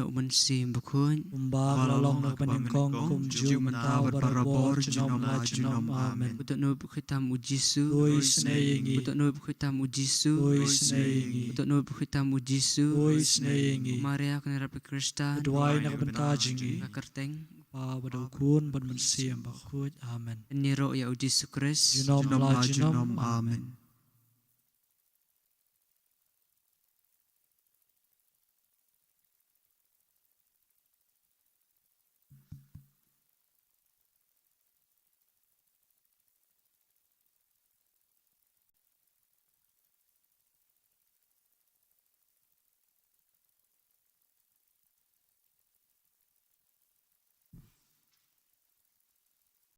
U Mynsiem Bakhuid. Kumba ka la long na kaba nyngkong, kumjuh mynta bad barabor junom la junom. Amen. U Dohnud Bakhuid tam U Jisu. Khuid ïa ngi. U Dohnud Bakhuid tam U Jisu. Khuid ïa ngi. U Dohnud Bakhuid tam U Jisu. Khuid ïa ngi. Maria kane rap Khrista. Duwai na ka bynta jong ngi. Ka kyrteng. Pa bad U Khun bad Mynsiem Bakhuid. Amen. Ngi ïaroh ïa U Jisu Khrist. Junom la junom. Amen.